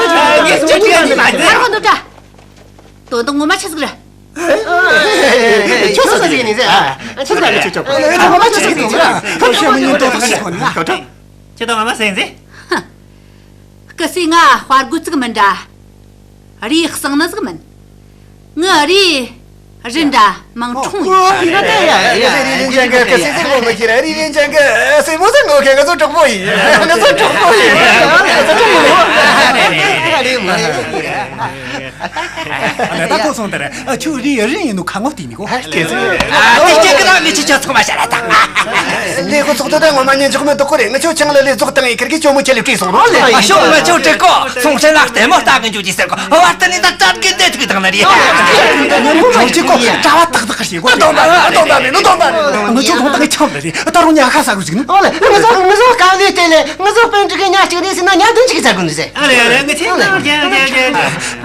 ངས་ཅི་བྱས་ནས་མ་ཟེར། ཧར་གོ་འདུག་དྲ། དོན་དག་ངོ་མ་ཆི་ཟིག་རེད། ཁྱོད་ཚོ་ཟེར་ནས་ཟེར། ཁྱོད་ཚོ་ལ་ཁྱོད་ཁྱོད་ངོ་མ་ཆི་ཟིག་འདུག་ཟེར། ཁྱོད་ཁྱོད་ངོ་མ་ཆི་ཟིག་འདུག་ཟེར། ཁྱོད་ཁྱོད་ཁྱོད་ངོ་མ་ཟེར་ཟེར། སྐུ་སྲས། ང་དཔའ་རྒོད་ཅིག་མིན་འདྲ། རིའི་གཙང་ནི་ཟིག་མིན། ངའི་རིའི་རི་འདྲ་མང་ཁྲོང་ཡིན། ཨོ། ཡིན་ན་དེ་ཡ། རི་རིན་ཅན་གི་སྐུ་སྲས་ཟིག་ངོ་མི་ཤེས་ར། རི་རིན་ཅན་གི་སྲས་མོ་ཟིག་ངོ་ཤེས། ང་ཚོ་གྲོགས་པོ་ཡིན། ང་ཚོ་གྲོགས་པོ་ཡིན། ང་ཚོ་གྲོགས་པོ་ཡིན། ཨ་ལས། ད་གོ་སོང་། དེ་རེད། ཨ། ཁྱོད་རི་རི་ཡིན་ནོ་ཁ་ངོ་བལྟས་ནི་གོ། ཨ། དེ་སྐྱེ་གི་ད་ངས་ཁྱེད་ཅག་ཚང་མ་བཤད་ར་ད། ལས་ཁོ་ཚོགས་དོ་ད་ངོ་མ་ཉན་འཇོག་མི་འདུག་གོ་རེད། ང་ཁྱོད་ཆང་ལ་ལས་རྫོགས་བཏང་ཡི་ཁིར་གི་ཅོ་མོ་ཁྱེད་ལས་བྲིས་སོང་རོགས་ལས། ཨ། ཤོག་ང་ཁྱོད་དྲི་གོ། སོང་ཤེ་ན་ལྟད་མོ་ལྟ་གི་འཇུག་ཅི་ཟེར་གོ། བར་དུ་ནི་ད་ཀྲར་གི་འདེད་ཐུག་དང་ན་རེད། ཁྱོད་ཅི་གོ་གྲྭ་བ་ཏག་ཏག་ཞིག་གོ། ཨ། དོན་དག་མེད་ནོ། དོན་དག་མེད་ནོ། དོན་དག་མེད་ནོ། ང་ཁྱོད་དོན་དག་གི་ཆང་ལ་རེད། ད་རུང་ཉ་ཁ་ཟ་དགོས་ཟིག་ནི། ཨོ་ལེ། ང་ཚོ་ང་ཚོ་དཀའ་ལས་དེ་ལས་ང་ཚོ་སྤུན་དྲུག་གི་ཉ་གཅིག་རེད་ཟེར་ན་ཉ་བདུན་ཅིག་ཟ་དགོས་འདུག་ཟེར། ཨ་ལེ། ཨ་ལེ། ང་ཆེ་ནོ་རྒྱ་རྒྱ་རྒྱ།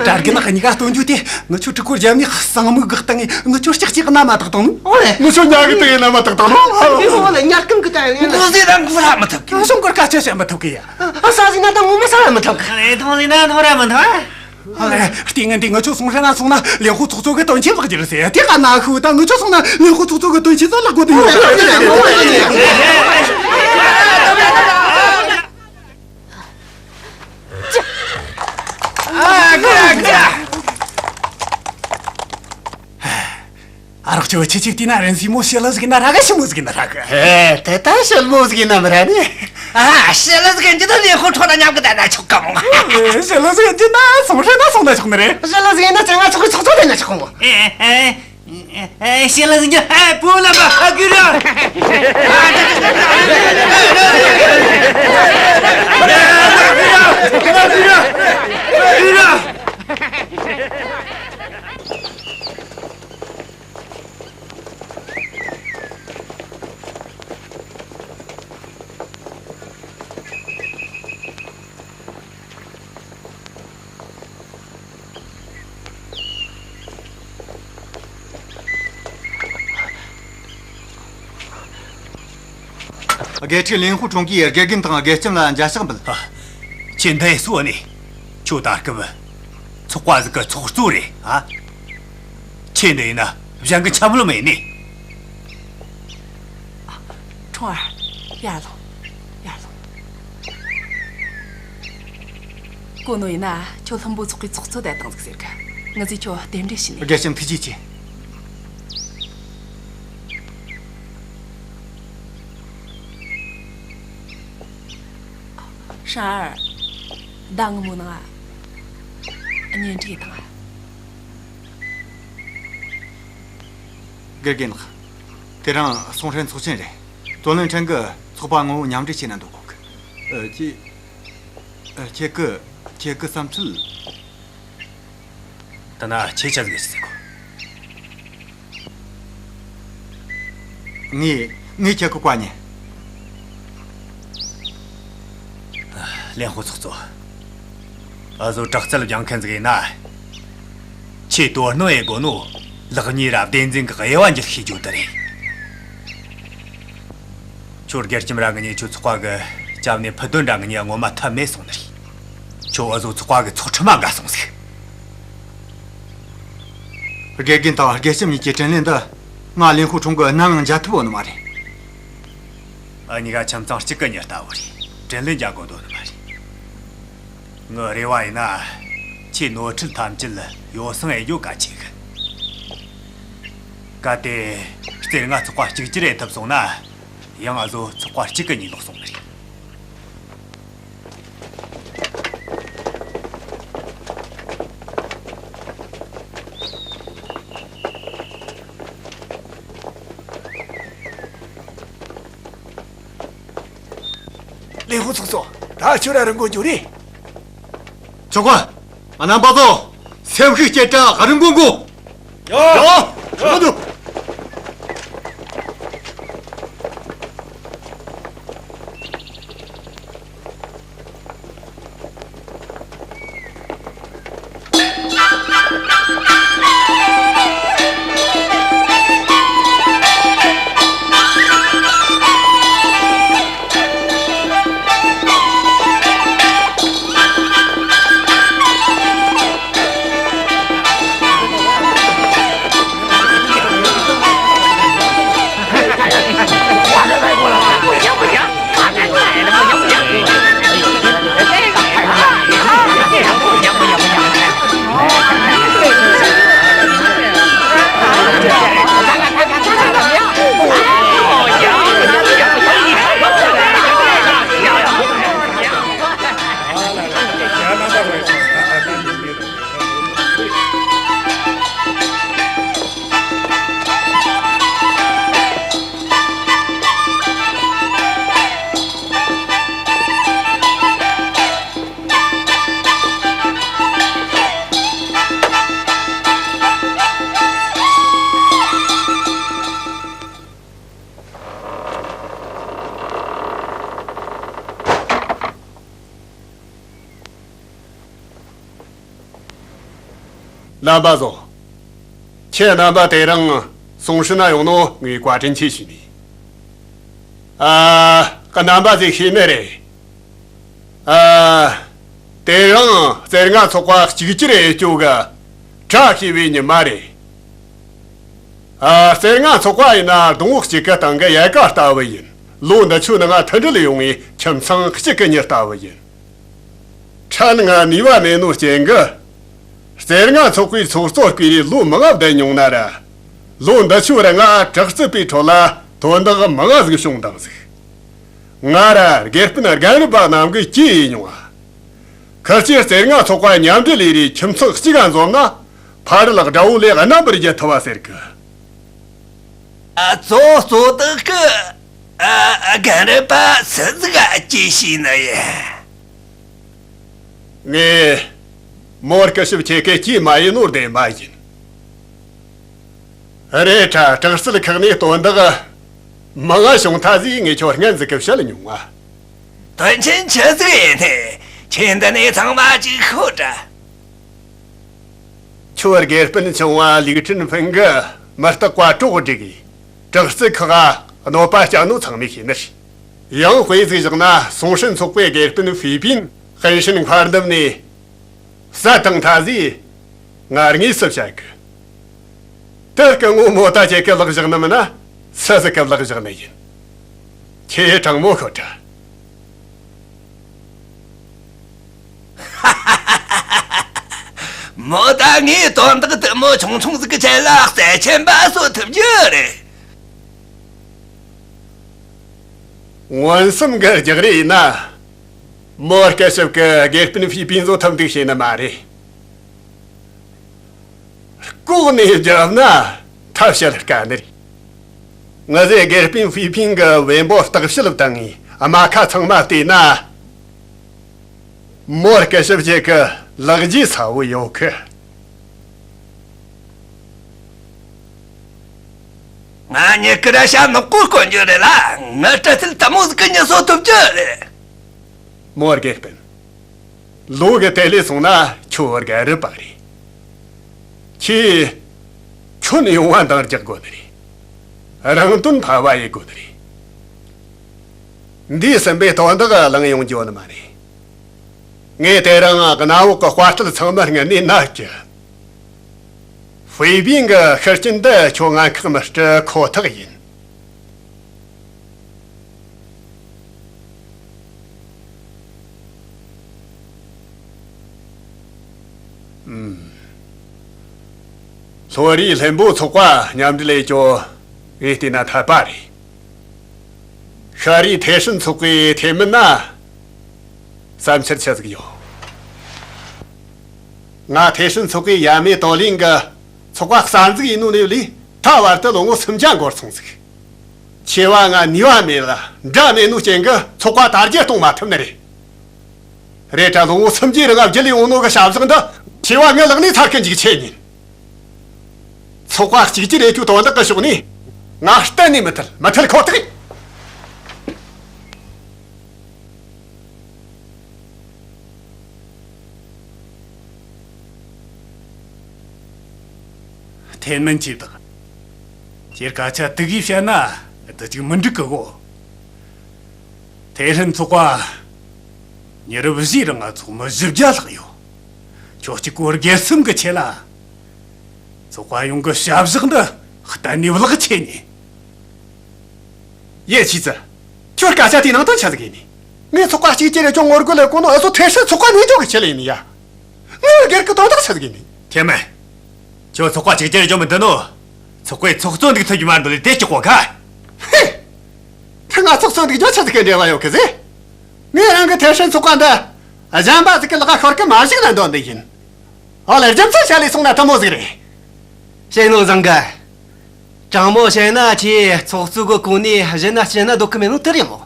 གྲྭ་རྒན་གཉིས་ཀ་སྟོན་རྒྱུ་དེ། ང་ཁྱོད་ཕྲུ་གུ་རྒྱབ་ནས་གསང་མིག་གི་སྟེང་ནས། ང་ཁྱོད་ལྕགས་ཀྱི་རྣ་མ་བཏགས་བཏང་ནོ། ཨོ་ལེ། ང་ཁྱོད་ཉ་གི་སྟེང་ནས་རྣ་མ་བཏགས་བཏང་ནོ། ཨོ་ལེ། ཉ་སྐམ་གི་སྟེང་ནས། ང་ཟེར་ན་ངུ་ར་མི་ཐུབ་གི། ང་སོང་གོར་སྐད་ཆ་བཤད་མི་ཐུབ་གི་ཡ། ཨ། ས་ཟིན་ན་ད་ངོ་མ་ས་ར་མི་ཐུབ་གི། ཨ་ལེ། ཐོང་ཟིན་ན་ཐོང་ར་མི་ཐུབ། ཨོ་ལེ། ལྟས་ངན་དེ། ང་ཁྱོད་སོང་ཧྲ་ན་སོང་ན་ལེན་ཧོ་ཚོགས་གཙོ་གི་དོན་ཆེན་ལག་འགྱུར་ཟེར། དེ་ག་ན་ཤུ། ད་ང་ཁྱོད་སོང་ན་ལེན་ཧོ་ཚོགས་གཙོ་གི་དོན་ཆེན་ཚོ་ལག་གོ་དུ་ཡོད། ཨ། ག་ག་ཨ། རོགས་ཚོ་ཆེ་ཆེ་བལྟས་ན་རན་སྲས་མོ་ཞི་ལི་ཟིག་ཡིན་ན་ཧྲ་གི། ཞི་མོ་ཟིག་ཡིན་ན་ཧྲ་གི། ཨེ། དེ་ད་ཞི་མོ་ཟིག་ཡིན་ན་མི་ར་ནི། ཨ། ཞི་ལི་ཟིག་ཡིན་རྒྱུ་ན་ལེན་ཧོ་ཁྲོ་ན་མཉམ་གི་བསྡད་ན་ཆོག་གམ། ཨེ། ཞི་ལི་ཟིག་ཡིན་རྒྱུ་ན་སོང་ཧྲ་ན་སོང་ན་ཆོག་ནི་རེད། ཞི་ལི་ཟིག་ཡིན་ན་ཅང་ང་ཆོག་གི། ཚོགས་གཙོ་བསྡད་ན་ཆོག་གམ། ཨེ། ཨེ། ཨེ། ཞི་ལི་ཟིག་ཡིན་རྒྱུ། ཨེ། བུ་ལ་མ་ཧ་གི་ར། དགེ་ཕྲུག་ལིན་ཧུ་ཁྲུང་གིས་དགེ་རྒན་དང་དགེ་ལྕམ་ལ་མཇལ་ཕྱག་འབུལ། ཨ། ཁྱེད་འདི་སུ་ནས། ཁྱོད་ད་སྐབས་ཚོགས་པ་ཟིག་གི་ཚོགས་གཙོ་རེད་ཨ། ཁྱེད་འདི་ཡིན་ན་གཞན་གི་འཆམ་ལོ་མེད་ནི། ཁྲུང་ཨར། ཡར་ལོངས། ཡར་ལོངས། གོ་ནོ་ཡིན་ན་ཁྱོད་ལྷུན་པོ་ཚོགས་པའི་ཚོགས་གཙོ་དེ་བཏང་ཟིག་ཟེར་གི། ང་ཚོས་ཁྱོད་རྟེན་འབྲེལ་ཞུས་ནས། དགེ་ལྕམ་ཐུགས་རྗེ་ཆེ། ཧྲང་ཨར། ཟླ་སྔོན་མོ་ནང་ང་གཉེན་སྒྲིག་དང་། དགེ་རྒན་ལགས། དེ་རིང་སུང་ཧྲན་ཚོགས་ཆེན་རེད། ཙོ་ལོན་ཁྲན་གྱིས་ཚོགས་པ་ངོ་བོ་མཉམ་འབྲེལ་བྱས་ན་འདོད་གོ་གི། ཨ། ཁྱེད། ཨ། ཁྱེད་ཀྱི། ཁྱེད་ཀྱི་བསམ་ཚུལ། དེ་ན་ཁྱེད་ཆ་ཟིག་ཟེར་གོ། ངས། ངས་ཁྱེད་ཀྱི་བཀའ་ཉན། ལེན་ཧོ་ཚོགས་གཙོ། འུ་ཟོ་དྲག་རྩལ་སྦྱང་མཁན་ཟིག་ཡིན་ན། ཆེས་དོ་སྣང་ཡེད་དགོས་ནོ། ལེགས་ཉེས་ར་བདེན་འཛིན་གྱི་དབྱེ་བ་འབྱེད་ཤེས་རྒྱུ་དེ་རེད། ཁྱོད་དགེ་ལྕམ་ར་ང་གཉིས་ཁྱོད་ཚོགས་པ་གི་སྐྱབས་གནས་ཕུད་དོན་ར་ང་གཉིས་ངོ་མ་ཐབས་མེད་སོང་ནི་རེད། ཁྱོད་འུ་ཟོ་ཚོགས་པ་གི་ཚོགས་ཁྲིམས་མ་འགལ་སོང་ཟིག། དགེ་རྒན་དང་དགེ་ལྕམ་གཉིས་ཀྱི་དྲིན་ལན་འདི་ང་ལིན་ཧུ་ཁྲུང་གིས་ནམ་ཡང་འཇལ་ཐུབ་བོ་ནི་མ་རེད། འུ་གཉིས་ཀ་ཁྱིམ་ཚང་གཅིག་གི་མྱི་ལྟ་བུ་རེད། དྲིན་ལན་འཇལ་དགོས་དོན་ནི་མ་རེད། ངའི་རེ་བ་ཡིན་ན། ཁྱེད་ནོར་འཁྲུལ་ཐམས་ཅད་ཡོ་བསྲང་ཡེད་རྒྱུ་གལ་ཆེ་གི། གལ་ཏེ་རྩེ་ལྔ་ཚོགས་པ་གཅིག་གྱུར་ཡེད་ཐུབ་སོང་ན། ཡང་འུ་ཟོ་ཚོགས་པ་གཅིག་གི་གཉིས་ལོག་སོང་ནི་རེད། ལིན་ཧུ་ཚོགས་གཙོ། ད་ཁྱོད་ར་རིན་གོང་འཇོག་རེ། ཆོག་གི། རྣམ་པ་ཚོ། སེམས་ཤུགས་སྐྱེད་དྲ་རིན་གོང་གོ། ཡ། ཡ། ཡ། རྣམ་པ་ཚོ། ཁྱེད་རྣམ་པ་དེ་རིང་སུང་ཧྲན་ན་ཡོང་ནོ་ངས་བཀའ་དྲིན་ཆེ་ཞུ་ནི། ཨ། རྣམ་པ་ཚོས་ཤེས་ནི་རེད། ཨ། དེ་རིང་རྩེ་ལྔ་ཚོགས་པ་གཅིག་གྱུར་ཡེད་རྒྱུ་གི་བཀྲ་ཤིས་པའི་ཉི་མ་རེད། ཨ། རྩེ་ལྔ་ཚོགས་པ་ཡིན་ན་སྡོང་བོ་གཅིག་གི་སྟེང་གི་ཡལ་ག་ལྟ་བུ་ཡིན། ལོ་འདི་ཆོའི་ནང་མཐུན་སྒྲིལ་ཡོང་བའི་ཁྱིམ་ཚང་གཅིག་གི་མྱི་ལྟ་བུ་ཡིན། ཕྲན་ང་ནུས་པ་མེད་ནོ་རྐྱེན་གྱིས། རྩེ་ལྔ་ཚོགས་པའི་ཚོགས་གཙོ་བསྐོས་རེ་ལོ་མང་བསྡད་མྱོང་ན་ར། ལོ་འདི་ཆོ་ར་ང་དྲག་རྩལ་པའི་ཁྲོད་ལ་དོན་དག་མང་ང་ཟིག་བྱུང་དང་ཟིག། ང་ར་དགེ་སྤུན་རྒན་རབས་པ་རྣམས་ཀྱིས་གྲོས་ཡེད་མྱོང་ང་། ཁི་ཆོས་རྩེ་ལྔ་ཚོགས་པ་མཉམ་འབྲེལ་ཡེ་རེ་ཁྱིམ་ཚང་གཅིག་ག་འཛོམས་ན། ཕ་རོལ་དགྲ་བོ་ལས་རྣམ་པར་རྒྱལ་ཐུབ་བ་ཟེར་གི། ཨ། གཙོ་བོ་གཙོ་བདག་གི། ཨ། རྒན་རབས་པ་སུ་ཟིག་ག་གྲོས་བྱས་ནི་ཡིན། ངས་མོར་སྐུ་ཞབས་ཁྱེད་ཀྱིས་གྲོས་མ་ཡེད་ནོ་བདེན་པ་ཡིན། རེད་དྲ་དྲག་རྩལ་ཁག་ནས་དོན་དག་མང་ང་བྱུང་ཐལ་ཟིག་ངས་ཁྱོད་སྔོན་ཟིག་གི་བཤད་མྱོང་ང་། དོན་ཆེན་ཆི་ཟིག་ཡིན་ནི། ཁྱེད་འདི་ནས་ཚང་མ་གཅིག་ཤོད་དྲ། ཁྱོད་དགེ་སྤུན་ཆུང་བ་ལིའུ་ཁྲིན་ཕིན་གྱིས་མི་རྟག་པ་གྲོགས་སྒྲིག་གིས་དྲག་རྩལ་ཁག་གནོད་པ་བསྐྱལ་ནོ་ཚང་མས་ཤེས་ནི་རེད། ཡང་དཔེ་ཟིག་བཞག་ན་སུང་ཧྲན་ཚོགས་པའི་དགེ་སྤུན་ཧྥེ་པིན་ཧྥེ་ཧྲིན་མཁར་འདབས་ནས་བསད་བཏང་ཐལ་ཟེར། ང་དངོས་སུ་བཤད་གི། དེ་སྐུ་ངོ་མོ་ཏ་ཁྱེད་ཀྱི་ལག་བཞག་ནི་མིན་ན་སུ་ཟིག་གི་ལག་བཞག་ནི་ཡིན། ཁྱེད་དྲང་མོ་ཤོད་དྲ། མོ་ཏ་ངས་དོན་དག་དེ་མོ་ཆུང་ཆུང་ཟིག་གི་ཆེད་ལ་རྩལ་ཆེན་པ་བཟོ་ཐུབ་རྒྱུ་རེད། མངོན་སུམ་གི་རྒྱག་རེས་ཡིན་ན། མོ་སྐུ་ཞབས་ཀྱི་དགེ་སྤུན་ཧྥེ་པིན་བཟོ་ཐུབ་འདུག་བྱས་ནི་མ་རེད། ལྐོག་ནས་བརྒྱབ་ན་ཐབས་བྱེད་དཀའ་ནི་རེད། ང་ཚོས་དགེ་སྤུན་ཧྥེ་པིན་གྱི་བེམ་པོ་བརྟག་དཔྱད་བཏང་ངས་རྨ་ཁ་ཚང་མ་བལྟས་ན། མོ་སྐུ་ཞབས་ཅིག་གི་ལག་རྗེས་ཚ་བོ་ཡོད་གི། ང་མྱི་སྐུ་ར་ཤ་ནག་པོ་དཀོན་རྒྱུ་རེད་ལ། ངའི་སྤྲེལ་ཚལ་དེ་མོ་ཟིག་གི་མྱི་གསོ་ཐུབ་རྒྱུ་རེད། མོ་དགེ་སྤུན། ལོ་གི་དེ་ལས་སོང་ན་ཁྱོད་བར་ག་རི་པ་རེད། ཁྱེད་ཁྱོན་ཡོང་བ་འདང་རྒྱག་དགོས་ནི་རེད། རང་དོན་ཕལ་བ་ཡེད་དགོས་ནི་རེད། འདས་ཟིན་པའི་དོན་དག་གླེང་ཡོང་རྒྱུ་ནི་མ་རེད། ངས་དེ་རིང་གནམ་འོག་གི་དཔའ་རྟུལ་ཚང་མར་སྔོན་ནས་མནལ་གྱི། ཧྥེ་པིན་གྱི་ཤི་རྐྱེན་འདི་ཁྱོད་ངན་ཁག་མི་སྤྲད་ཁོ་ཐག་ཡིན། ཨུམ། ལྷོ་རིའི་ལྷུན་པོ་ཚོགས་པ་མཉམ་འབྲེལ་ལས་ཀྱོ་ངས་བལྟས་ན་འཐད་པ་རེད། ཤར་རིའི་ཐེ་ཧྲིན་ཚོགས་པའི་ཐེ་མིན་ན་བསམ་འཆར་ཆི་ཟིག་ཡོད། ང་ཐེ་ཧྲིན་ཚོགས་པའི་ཡ་མེ་ཏོ་ལིན་གི་ཚོགས་པ་གསར་འཛུགས་ཡིན་ནོ་ནས་ལས་ད་བར་དུ་ལོ་ངོ་སུམ་བརྒྱ་འགོར་སོང་ཟིག། ཆེ་བ་ང་ནུས་པ་མེད་ལ་འདྲ་མེད་ནོ་རྐྱེན་གི་ཚོགས་པ་དར་རྒྱས་གཏོང་མ་ཐུབ་ནི་རེད། རེད་དྲ་ལོ་ངོ་སུམ་བརྒྱའི་རིང་བརྒྱུད་ལས་ཡོང་ནོ་གི་བྱ་གཞག་འདི་ཆེ་བ་ངའི་ལག་ནས་ཚར་གི་འཇུག་ཆེད་ཡིན། ཚོགས་པ་གཅིག་གྱུར་ཡེད་རྒྱུའི་དོན་དག་གི་ཕྱོགས་ནས་ང་གཏན་ནས་མི་ཐུལ། མི་ཐུལ་ཁོ་ཐག་ཡིན། ཐེན་མིན་ཆེ་བདག་ཁྱེད་སྐད་ཆ་དེ་གིས་བཤད་ན་དེ་ཅིག་མི་འགྲིག་གི་གོ། ཐེ་ཧྲིན་ཚོགས་པ་མྱི་རབས་བཞིའི་རིང་ང་ཚོགས་མི་བཞི་བརྒྱ་ལྷག་ཡོད། ཁྱོད་གཅིག་པོ་སྒེར་སེམས་གི་ཆེད་ལ། ཚོགས་པ་ཡོངས་ཀྱི་བྱ་གཞག་འདི་གཏན་ནས་བརླག་ཆེ་ནས། ཡེ་ཆི་ཙི། ཁྱོད་སྐད་ཆ་དེའི་ནང་དོན་ཆི་ཟིག་ཡིན་ནི། ངས་ཚོགས་པ་གཅིག་གྱུར་རེ་ཅུང་ངོ་རྒོལ་ལས་གོ་ནོ་ཨ་ཚོ་ཐེ་ཧྲིན་ཚོགས་པ་ནས་ཅོག་གི་ཆེད་ལ་ཡིན་ནི་ཡ། ངའི་སྒེར་གྱི་དོན་དག་ཆི་ཟིག་ཡིན་ནི། ཐེ་མིན། ཁྱོད་ཚོགས་པ་གཅིག་གྱུར་རེ་ཅུང་མི་འདུག་ནོ། ཚོགས་པའི་ཚོགས་གཙོ་འདུག་ཐུབ་རྒྱུ་མ་འདུག་ལས་དེ་ཅོག་གོ་ཁ། ཧེ། ཐེ་ང་ཚོགས་གཙོ་འདུག་རྒྱུ་ཆི་ཟིག་གི་འབྲེལ་བ་ཡོད་གི་ཟེ། ངས་རང་གི་ཐེ་ཧྲིན་ཚོགས་པ་འདི་གཞན་པ་ཟིག་གི་ལག་ཁར་ཤོར་གི་མ་བཞག་ན་འདོད་འདི་ཡིན། ཨོ་ལེ་རྒྱུ་མཚན་བཤད་ལས་སོང་ན་དེ་མོ་ཟིག་རེད། བཤད་ནོ་བཟང་གི། དྲང་མོ་བཤད་ན་ཁྱེད་ཚོགས་གཙོ་གི་གོ་གནས་གཞན་ན་སྤྱད་ན་འདོད་གི་མེད་ནོ་དེ་རེད་མོ།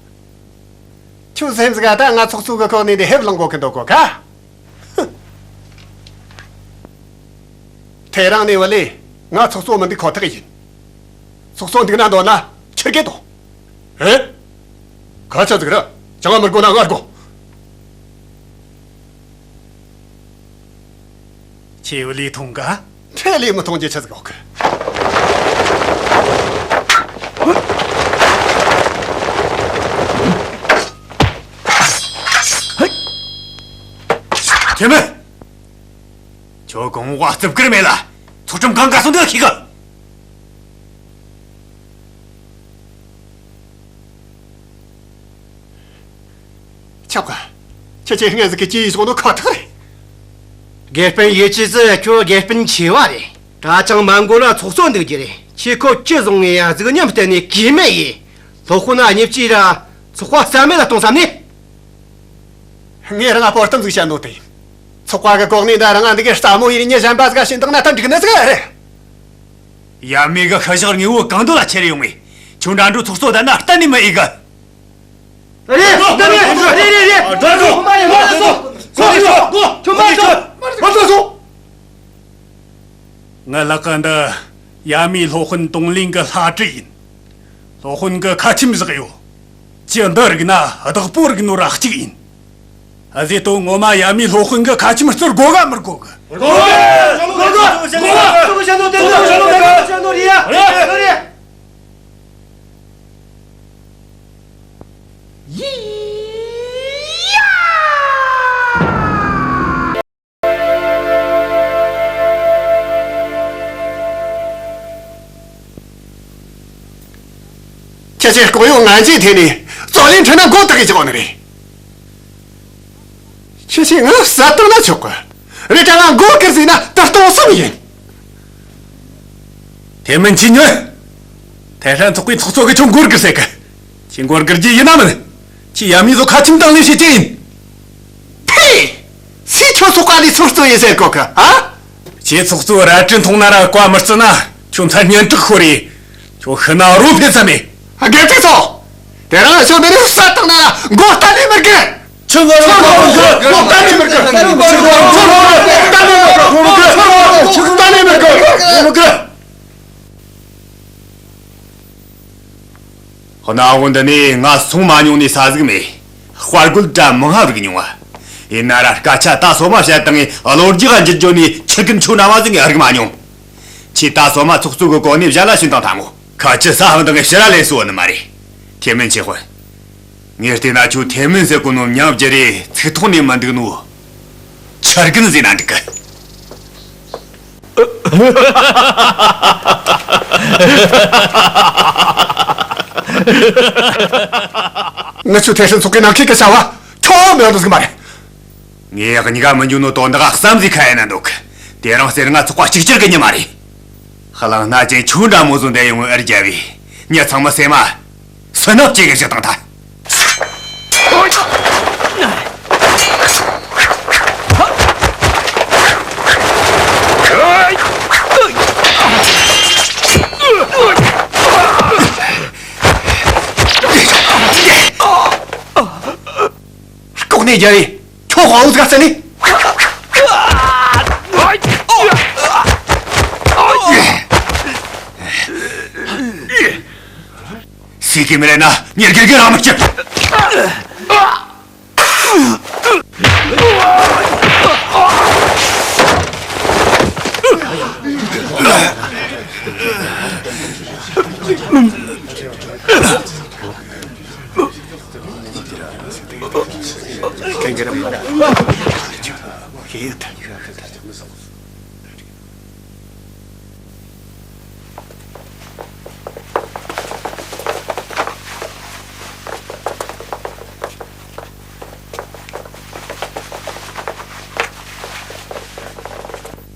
ཁྱོད་སེམས་ཟིག་ཨ་ད་ང་ཚོགས་གཙོ་གི་གོ་གནས་འདི་ཧེབ་ལང་གོ་གི་འདུག་གོ་ཁ། ཧུ། དེ་རིང་ནས་བ་ལས་ང་ཚོགས་གཙོ་མི་འདུག་ཁོ་ཐག་ཡིན། ཚོགས་གཙོ་འདུག་ན་འདོད་ན་ཁྱེར་གི་འདུག་ཨེ། ག་ཆ་ཟིག་ར་ཅང་མི་དགོ་ན་ང་དགོ། ཁྱེད་ལས་མཐོང་ག་ཁྲེ་ལས་མི་མཐོང་རྒྱུ་ཆི་ཟིག་ཡོད་གི། ཐེ་མིན། ཁྱོད་གོང་བ་རྩིབ་ཀིར་མེད་ལ་ཚོགས་ཁྲིམས་གང་ག་སོང་འདི་ཤེས་གི། ཆོག་ག་ཁྱེད་ཀྱིས་སྔན་ཟིག་གི་ཅི་ཡིས་བཟུང་ནོ་ཁོ་ཐག་རེད། དགེ་སྤུན་ཡེ་ཅི་ཙི་ཁྱོད་དགེ་སྤུན་ཆེ་བ་རེད། གྲྭ་ཚང་མ་མགོ་ན་ཚོགས་གཙོ་འདུག་རྒྱུ་རེད། ཁྱེད་ཁོ་ཅི་བཟུང་ངེ་ཡ་གཟུགས་ཉམས་བསྟན་ནས་གུས་མེད་ཡིན། སློབ་དཔོན་ན་གཉིས་ཀྱིས་ར་ཚོགས་པ་རྩ་མེད་ལ་གཏོང་བསམ་ནས། ངས་རང་ང་པོ་གཏམ་ཟིག་བཤད་ནོ་དེ། ཚོགས་པ་གི་གོ་གནས་འདི་རང་ང་འདི་གའི་རྩ་མོ་ཡིན་ནི་གཞན་པ་ཟིག་ག་བྱིན་བཏང་ན་ད་འགྲིག་ནི་ཟིག་རེད། ཡ་མི་གི་ཤ་ཞག་དངོས་བོ་གང་འདོད་ལ་ཁྱེར་ཡོང་ངས། ཁྱོད་འདྲ་འགྲོ་ཚོགས་གཙོ་ད་ན་གཏན་ནས་མི་ཨེ་གི། རེད་རེད་རེད་རེད། ཁོ་མ་ཡིན་མ་སོང་། ཁོ་མ་ཡིན་མ་སོང་། ཁོ་མ་ཡིན་མ་སོང་། ངའི་ལག་ག་འདི་ཡ་མིའི་སློབ་དཔོན་ཏུང་ལིན་གི་ལྷ་བྲིས་ཡིན། སློབ་དཔོན་གི་ཁ་ཆེམས་བཞག་ཡོད། ཅི་འདི་རིག་ན་བདག་པོ་རིག་ནོ་ར་གཅིག་ཡིན། ཨ་ཟེ་ཏོ་ངོ་མ་ཡ་མིའི་སློབ་དཔོན་གི་ཁ་ཆེམས་སྩོལ་དགོ་ག་མི་དགོ་གི། དགོ་གི། དགོ་གི། དགོ་གི། དགོ་གི། རེད། རེད། རེད། ཡི། ཁྱེད་ཚོས་ལྐོག་གཡོ་ངན་ཇུས་ཐེབས་ནས་རྩོད་ལེན་ཁྲིད་ན་མགོ་བཏགས་གི་བཅུག་ནི་རེད། ཁྱེད་ཚོས་ང་བསད་བཏང་ན་ཆོག་གི་རེད་དྲ། ང་མགོ་སྒུར་ཟེར་ན་ད་གཏོང་བསམ་ཡིན། ཐེ་མིན་ཆི་ཉོན། ཐེ་ཧྲན་ཚོགས་པའི་ཚོགས་གཙོ་གིས་ཁྱོད་མགོ་སྒུར་ཟེར་གི། ཁྱེད་མགོ་སྒུར་རྒྱུ་ཡིན་ན་མིན། ཁྱེད་ཡ་མི་ཚོ་ཁ་ཆེམས་དང་ལེན་བྱེད་ཀྱི་ཡིན། ཕེ། སུས་ཁྱོད་ཚོགས་པ་ལས་ཚོགས་གཙོ་ཡིན་ཟེར་གོ་གི་ཨ། ཁྱེད་ཚོགས་གཙོ་རལ་གྲི་མཐོང་ན་ར་བཀའ་མི་བརྩི་ན་ཁྱོད་མཚན་སྙན་གྲགས་ཤོར་རེ། ཁྱོད་ཤི་ན་རོ་ཕན་ས་མེད། དགེ་ཕྲུག་ཚོ། དེ་རིང་ཁྱོད་འདི་ནས་བསད་བཏང་ན་མགོ་གཏན་ནས་མི་སྒུར། ཁྱོད་ང་རང་མགོ་གཏན་ནས་མི་སྒུར། མགོ་གཏན་ནས་མི་སྒུར། མགོ་གཏན་ནས་མི་སྒུར། མི་སྒུར། གནའ་བོ་འདི་ནས་ང་སོང་མ་མྱོང་ནི་ས་ཟིག་མེད། དཔའ་རྒོད་འདྲ་མང་ང་རིག་མྱོང་བ། ཡིན་ན་ར་སྐད་ཆ་ད་སོ་མ་བཤད་བཏང་ངས་གློ་རྒྱག་འགྱུར་རྒྱུ་ནི་ཁྱི་རྒན་ཁྱོད་འདྲ་བ་ཟིག་ངས་རིག་མ་མྱོང་། ཁྱེད་ད་སོ་མ་ཚོགས་གཙོ་གི་གོ་གནས་བཞག་ལ་ཕྱིན་བཏང་ཐལ་མོ། ཁ་ཆེ་ས་ཧམ་དང་ངས་ཕྱི་ར་ལས་སུ་བ་ནི་མ་རེད། ཐེ་མིན་ཆི་ཧོན། ངས་བལྟས་ན་ཁྱོད་ཐེ་མིན་ཟེར་གོ་ནོ་མྱང་བརྒྱུད་རེ་ཚིག་ཐོག་ནས་མི་འདུག་ནོ། ཆི་རྒན་ཟེར་ན་འགྲིག་གི། ངི་ཆོ་ཐེ་ཧྲན་ཚོགས་ཀྱི་ནང་ཁུལ་གྱི་བྱ་བ་ཁྱོད་མི་འདུག་གི་མ་རེད། ངས་གཉིས་ཀ་མི་འཇུ་ནོ་དོན་དག་བསམ་གཟས་ཁ་ཡ་ན་འདུག་དེ་རིང་ཟེར་ང་ཚོགས་པ་གཅིག་གྱུར་གི་ཉི་མ་རེད། གླང་སྣ་ཅན་ཁྱོད་འདྲ་མོ་ཟོ་འདས་ཡོང་ཨར་རྒྱབ་བས་མྱི་ཚང་མ་སེམས་མ། སུན་ནག་ཅིག་གི་བཞག་བཏང་ཐལ། ལྐོག་ནས་རྒྱལ་བའི་ཁྱོད་དབང་ཟིག་བཙལ་ནས། སྲས་ཀྱི་མི་རེ་ན་ཉེར་དགེ་རྒན་རང་མི་སྐྱིད།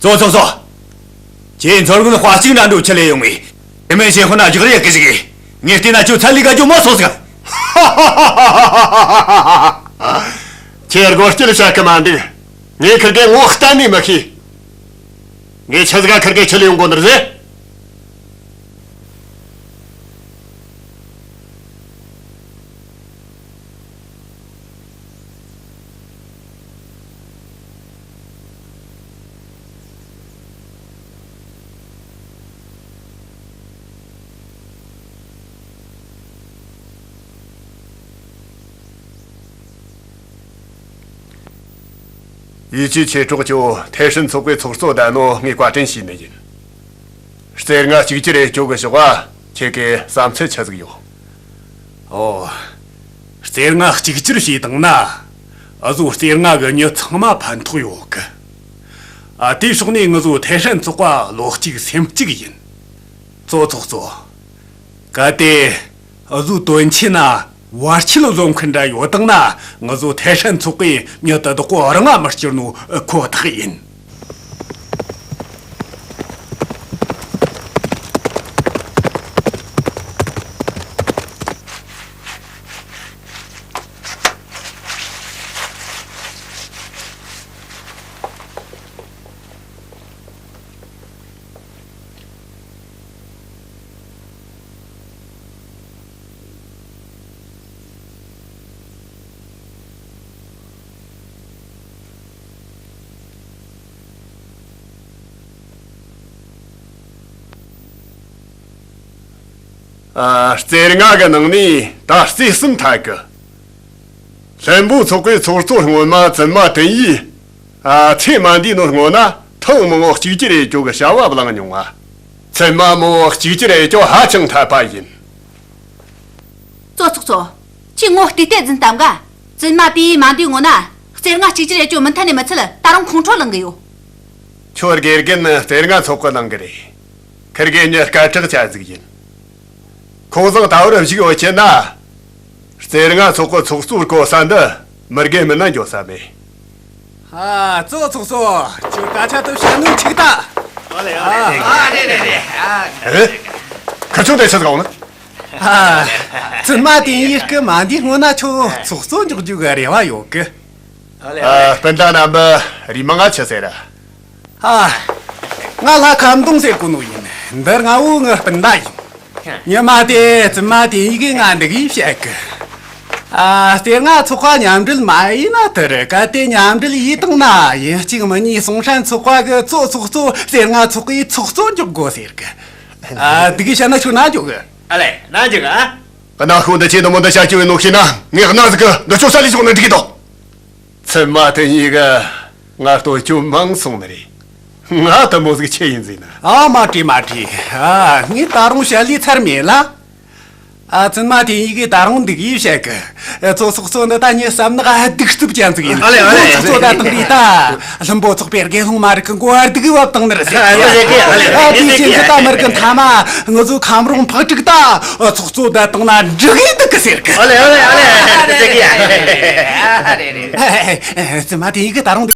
ཙོ་ཙོ་ཙོ། ཁྱེད་མཚོ་སྒོར་དཔའ་གཅིག་འདྲ་འགྲོ་ཆི་ལས་ཡོང་ངས། དེ་མིན་ཞེ་ཧོ་ན་རྒྱག་རེས་གི་ཞིག་གི། ངས་བལྟས་ན་ཁྱོད་ཚ་ལི་ག་ཇོ་མ་སོང་ཟིག་ཁྱེད་སྒོ་སྐྱིད་བྱ་གི་མ་འདུག་ངས་ཁིར་གེ་ངོ་གཏན་ནས་མི་ཤེས། ངས་ཆི་ཟིག་ག་ཁིར་གེ་ཆི་ལས་ཡོང་གོ་ནི་རེད། ཡུས་ཅི་ཆོས་གྲོགས་ཁྱོད་ཐེ་ཧྲིན་ཚོགས་པའི་ཚོགས་གཙོ་བདམས་ནོ་ངས་བཀའ་དྲིན་ཞུས་ནི་ཡིན། རྩེ་ལྔ་གཅིག་གྱུར་ཡེ་རྒྱུ་གི་ཕྱོགས་ཁྱེད་ཀྱི་བསམ་ཚུལ་ཆི་ཟིག་ཡོད། ཨོ། རྩེ་ལྔ་གཅིག་གྱུར་བྱས་བཏང་ན། འུ་ཟོ་རྩེ་ལྔ་གི་མྱི་ཚང་མ་ཕན་ཐོགས་ཡོད་གི། ཨ་དེའི་ཕྱོགས་ནས་ངུ་ཟོ་ཐེ་ཧྲན་ཚོགས་པ་བློ་གཅིག་སེམས་གཅིག་ཡིན། ཙོ་ཚོགས་གཙོ། གལ་ཏེ་འུ་ཟོ་དོན་ཆེ་ན་བར་ཆད་བཟོ་མཁན་འདྲ་ཡོད་བཏང་ན། ངུ་ཟོ་ཐེ་ཧྲན་ཚོགས་པས་མྱི་དེ་དག་གོ་རང་ང་མི་སྐྱུར་ནོ་ཁོ་ཐག་ཡིན། ཨ། རྩེ་ལྔ་གི་ནང་ནས་ད་རྩེ་གསུམ་ཐད་གི། ལྷུན་པོ་ཚོགས་པའི་ཚོགས་གཙོ་སྔོན་མ་བཙུན་མ་ཏིན་ཡིས། ཨ། ཚེ་མ་འདས་ནོ་སྔོན་ན་ཐང་མང་བོ་གཅིག་གྱུར་ཡེ་རྒྱུ་གི་བྱ་བ་བླངས་མྱོང་ང་། བཙུན་མ་མང་བོ་གཅིག་གྱུར་ཡེ་རྒྱུ་ཧ་ཅང་འཐད་པ་ཡིན། ཙོ་ཚོགས་གཙོ། ཁྱོས་ངོ་བལྟས་བལྟས་ཟིན་བཏང་ག་བཙུན་མ་དེ་ཡིས་མ་འདིའི་ངོ་ན་རྩེ་ལྔ་གཅིག་གྱུར་ཡེ་ཅོ་མི་མཐུན་ནས་མི་ཚད། ད་རུང་ཁོང་ཁྲོ་ལངས་གི་ཡོད། ཁྱོད་དགེ་རྒན་རྩེ་ལྔ་ཚོགས་གི་ནང་གི་རེད། ཁིར་གེ་ཉི་སྐད་གྲགས་ཅན་ཟིག་ཡིན། ཁོང་ཚང་ད་བར་བཞུགས་ཡོད་ཆེ་ན། རྩེ་ལྔ་ཚོགས་གི་ཚོགས་གཙོ་གོ་ས་འདི་མི་རྒན་མིན་ན་འགྱོ་ས་མེད། ཨ་ཙོ་ཚོགས་གཙོ། ཁྱོད་སྐད་ཆ་དེ་བཤད་ནོ་འཕྱུགས་ད། ཨ་ལེ་ཨ་ལེ་ཨ་རེད་རེད་རེད། ཨ། ཁིར་ཆུང་དེ་ཆི་ཟིག་འོང་ནི། ཨ། བཙུན་མ་དེ་ཡིས་སྐུ་མ་འདིའི་སྔོན་ན་ཁྱོད་ཚོགས་གཙོ་འཇོག་རྒྱུ་གི་རེ་བ་ཡོད་གི། ཨ། སྤུན་ཟླ་རྣམ་པ་རིས་མང་ང་ཆི་ཟེར། ཨ། ང་ལྷ་ཁམ་སྡོང་ཟེར་གོ་ནོ་ཡིན། འདི་རྔ་བོ་ངའི་སྤུན་ཟླ་ཡིན། ཉི་མ་དེ་བཙུན་མ་དེ་ཡིས་ང་འདི་གིས་བཤད་གི། ཨ། རྩེ་ལྔ་ཚོགས་པ་མཉམ་འབྲེལ་མ་ཡིན་ན་དེ་རེད། གལ་ཏེ་མཉམ་འབྲེལ་ཡིས་བཏང་ན་ཡིན་གཅིག་མིན་གཉིས་སུང་ཧྲན་ཚོགས་པ་གི་གཙོ་ཚོགས་གཙོ་རྩེ་ལྔ་ཚོགས་པའི་ཚོགས་གཙོ་འཇོག་དགོ་ཟེར་གི། ཨ། འདི་གིས་བཤད་ན་ཁྱོད་ན་འཇོག་གི། ཨ་ལེ་ན་འཇོག་ཨ། གནའ་ཤུལ་འདི་ཁྱེད་འདི་མོ་འདི་བྱ་རྒྱུ་ཡིན་ནོ་ཤེས་ན་ངས་གནའ་ཟིག་གི་འདི་ཆོ་ས་ལས་ཆོག་ན་འགྲིག་གི་འདུག་བཙུན་མ་དེ་གཉིས་ཀ་ང་ལྟོས་རྒྱུ་མང་སོང་ནི་རེད། ང་དེ་མོ་ཟིག་ཆི་ཡིན་ཟེར་ན། ཨ་མ་བྲིས་མ་བྲིས། ཨ་ངས་ད་རུང་བཤད་ལས་ཚར་མེད་ལ། ཨ་བཙུན་མ་དེ་གཉིས་ཀས་ད་རུང་འདི་གིས་བཤད་གི། ཨ་ཚོགས་ཚོགས་གཙོ་འདི་ད་ངའི་བསམ་ནག་གདུག་རྩུབ་ཅན་ཟིག་ཡིན། ཨ་ལེ་ཨ་ལེ། ཚོགས་གཙོ་ད་བཏང་རིས་ད་ལྷུན་པོ་ཚོགས་པའི་དགེ་སློང་མ་རིགས་ཀྱི་མགོ་བ་སྡུག་བབ་བཏང་ནི་རེད་ཟེར་གི། ཨ་ལེ་ཨ་ལེ། ཨ་དེའི་རྐྱེན་གྱིས་ད་མི་རིགས་མཐའ་མ་ང་ཚོ་ཁམས་རོང་ཕག་དྲུག་ད་ཚོགས་གཙོ་ད་བཏང་ན་འགྲིག་གི་འདུག་གི་ཟེར་གི། ཨ་ལེ་ཨ་ལེ་ཨ་ལེ། ཟེར་གི་ཡ། ཨ་རེད་རེད། བཙུན་མ་དེ་གཉིས་ཀས་ད་རུང་འདི།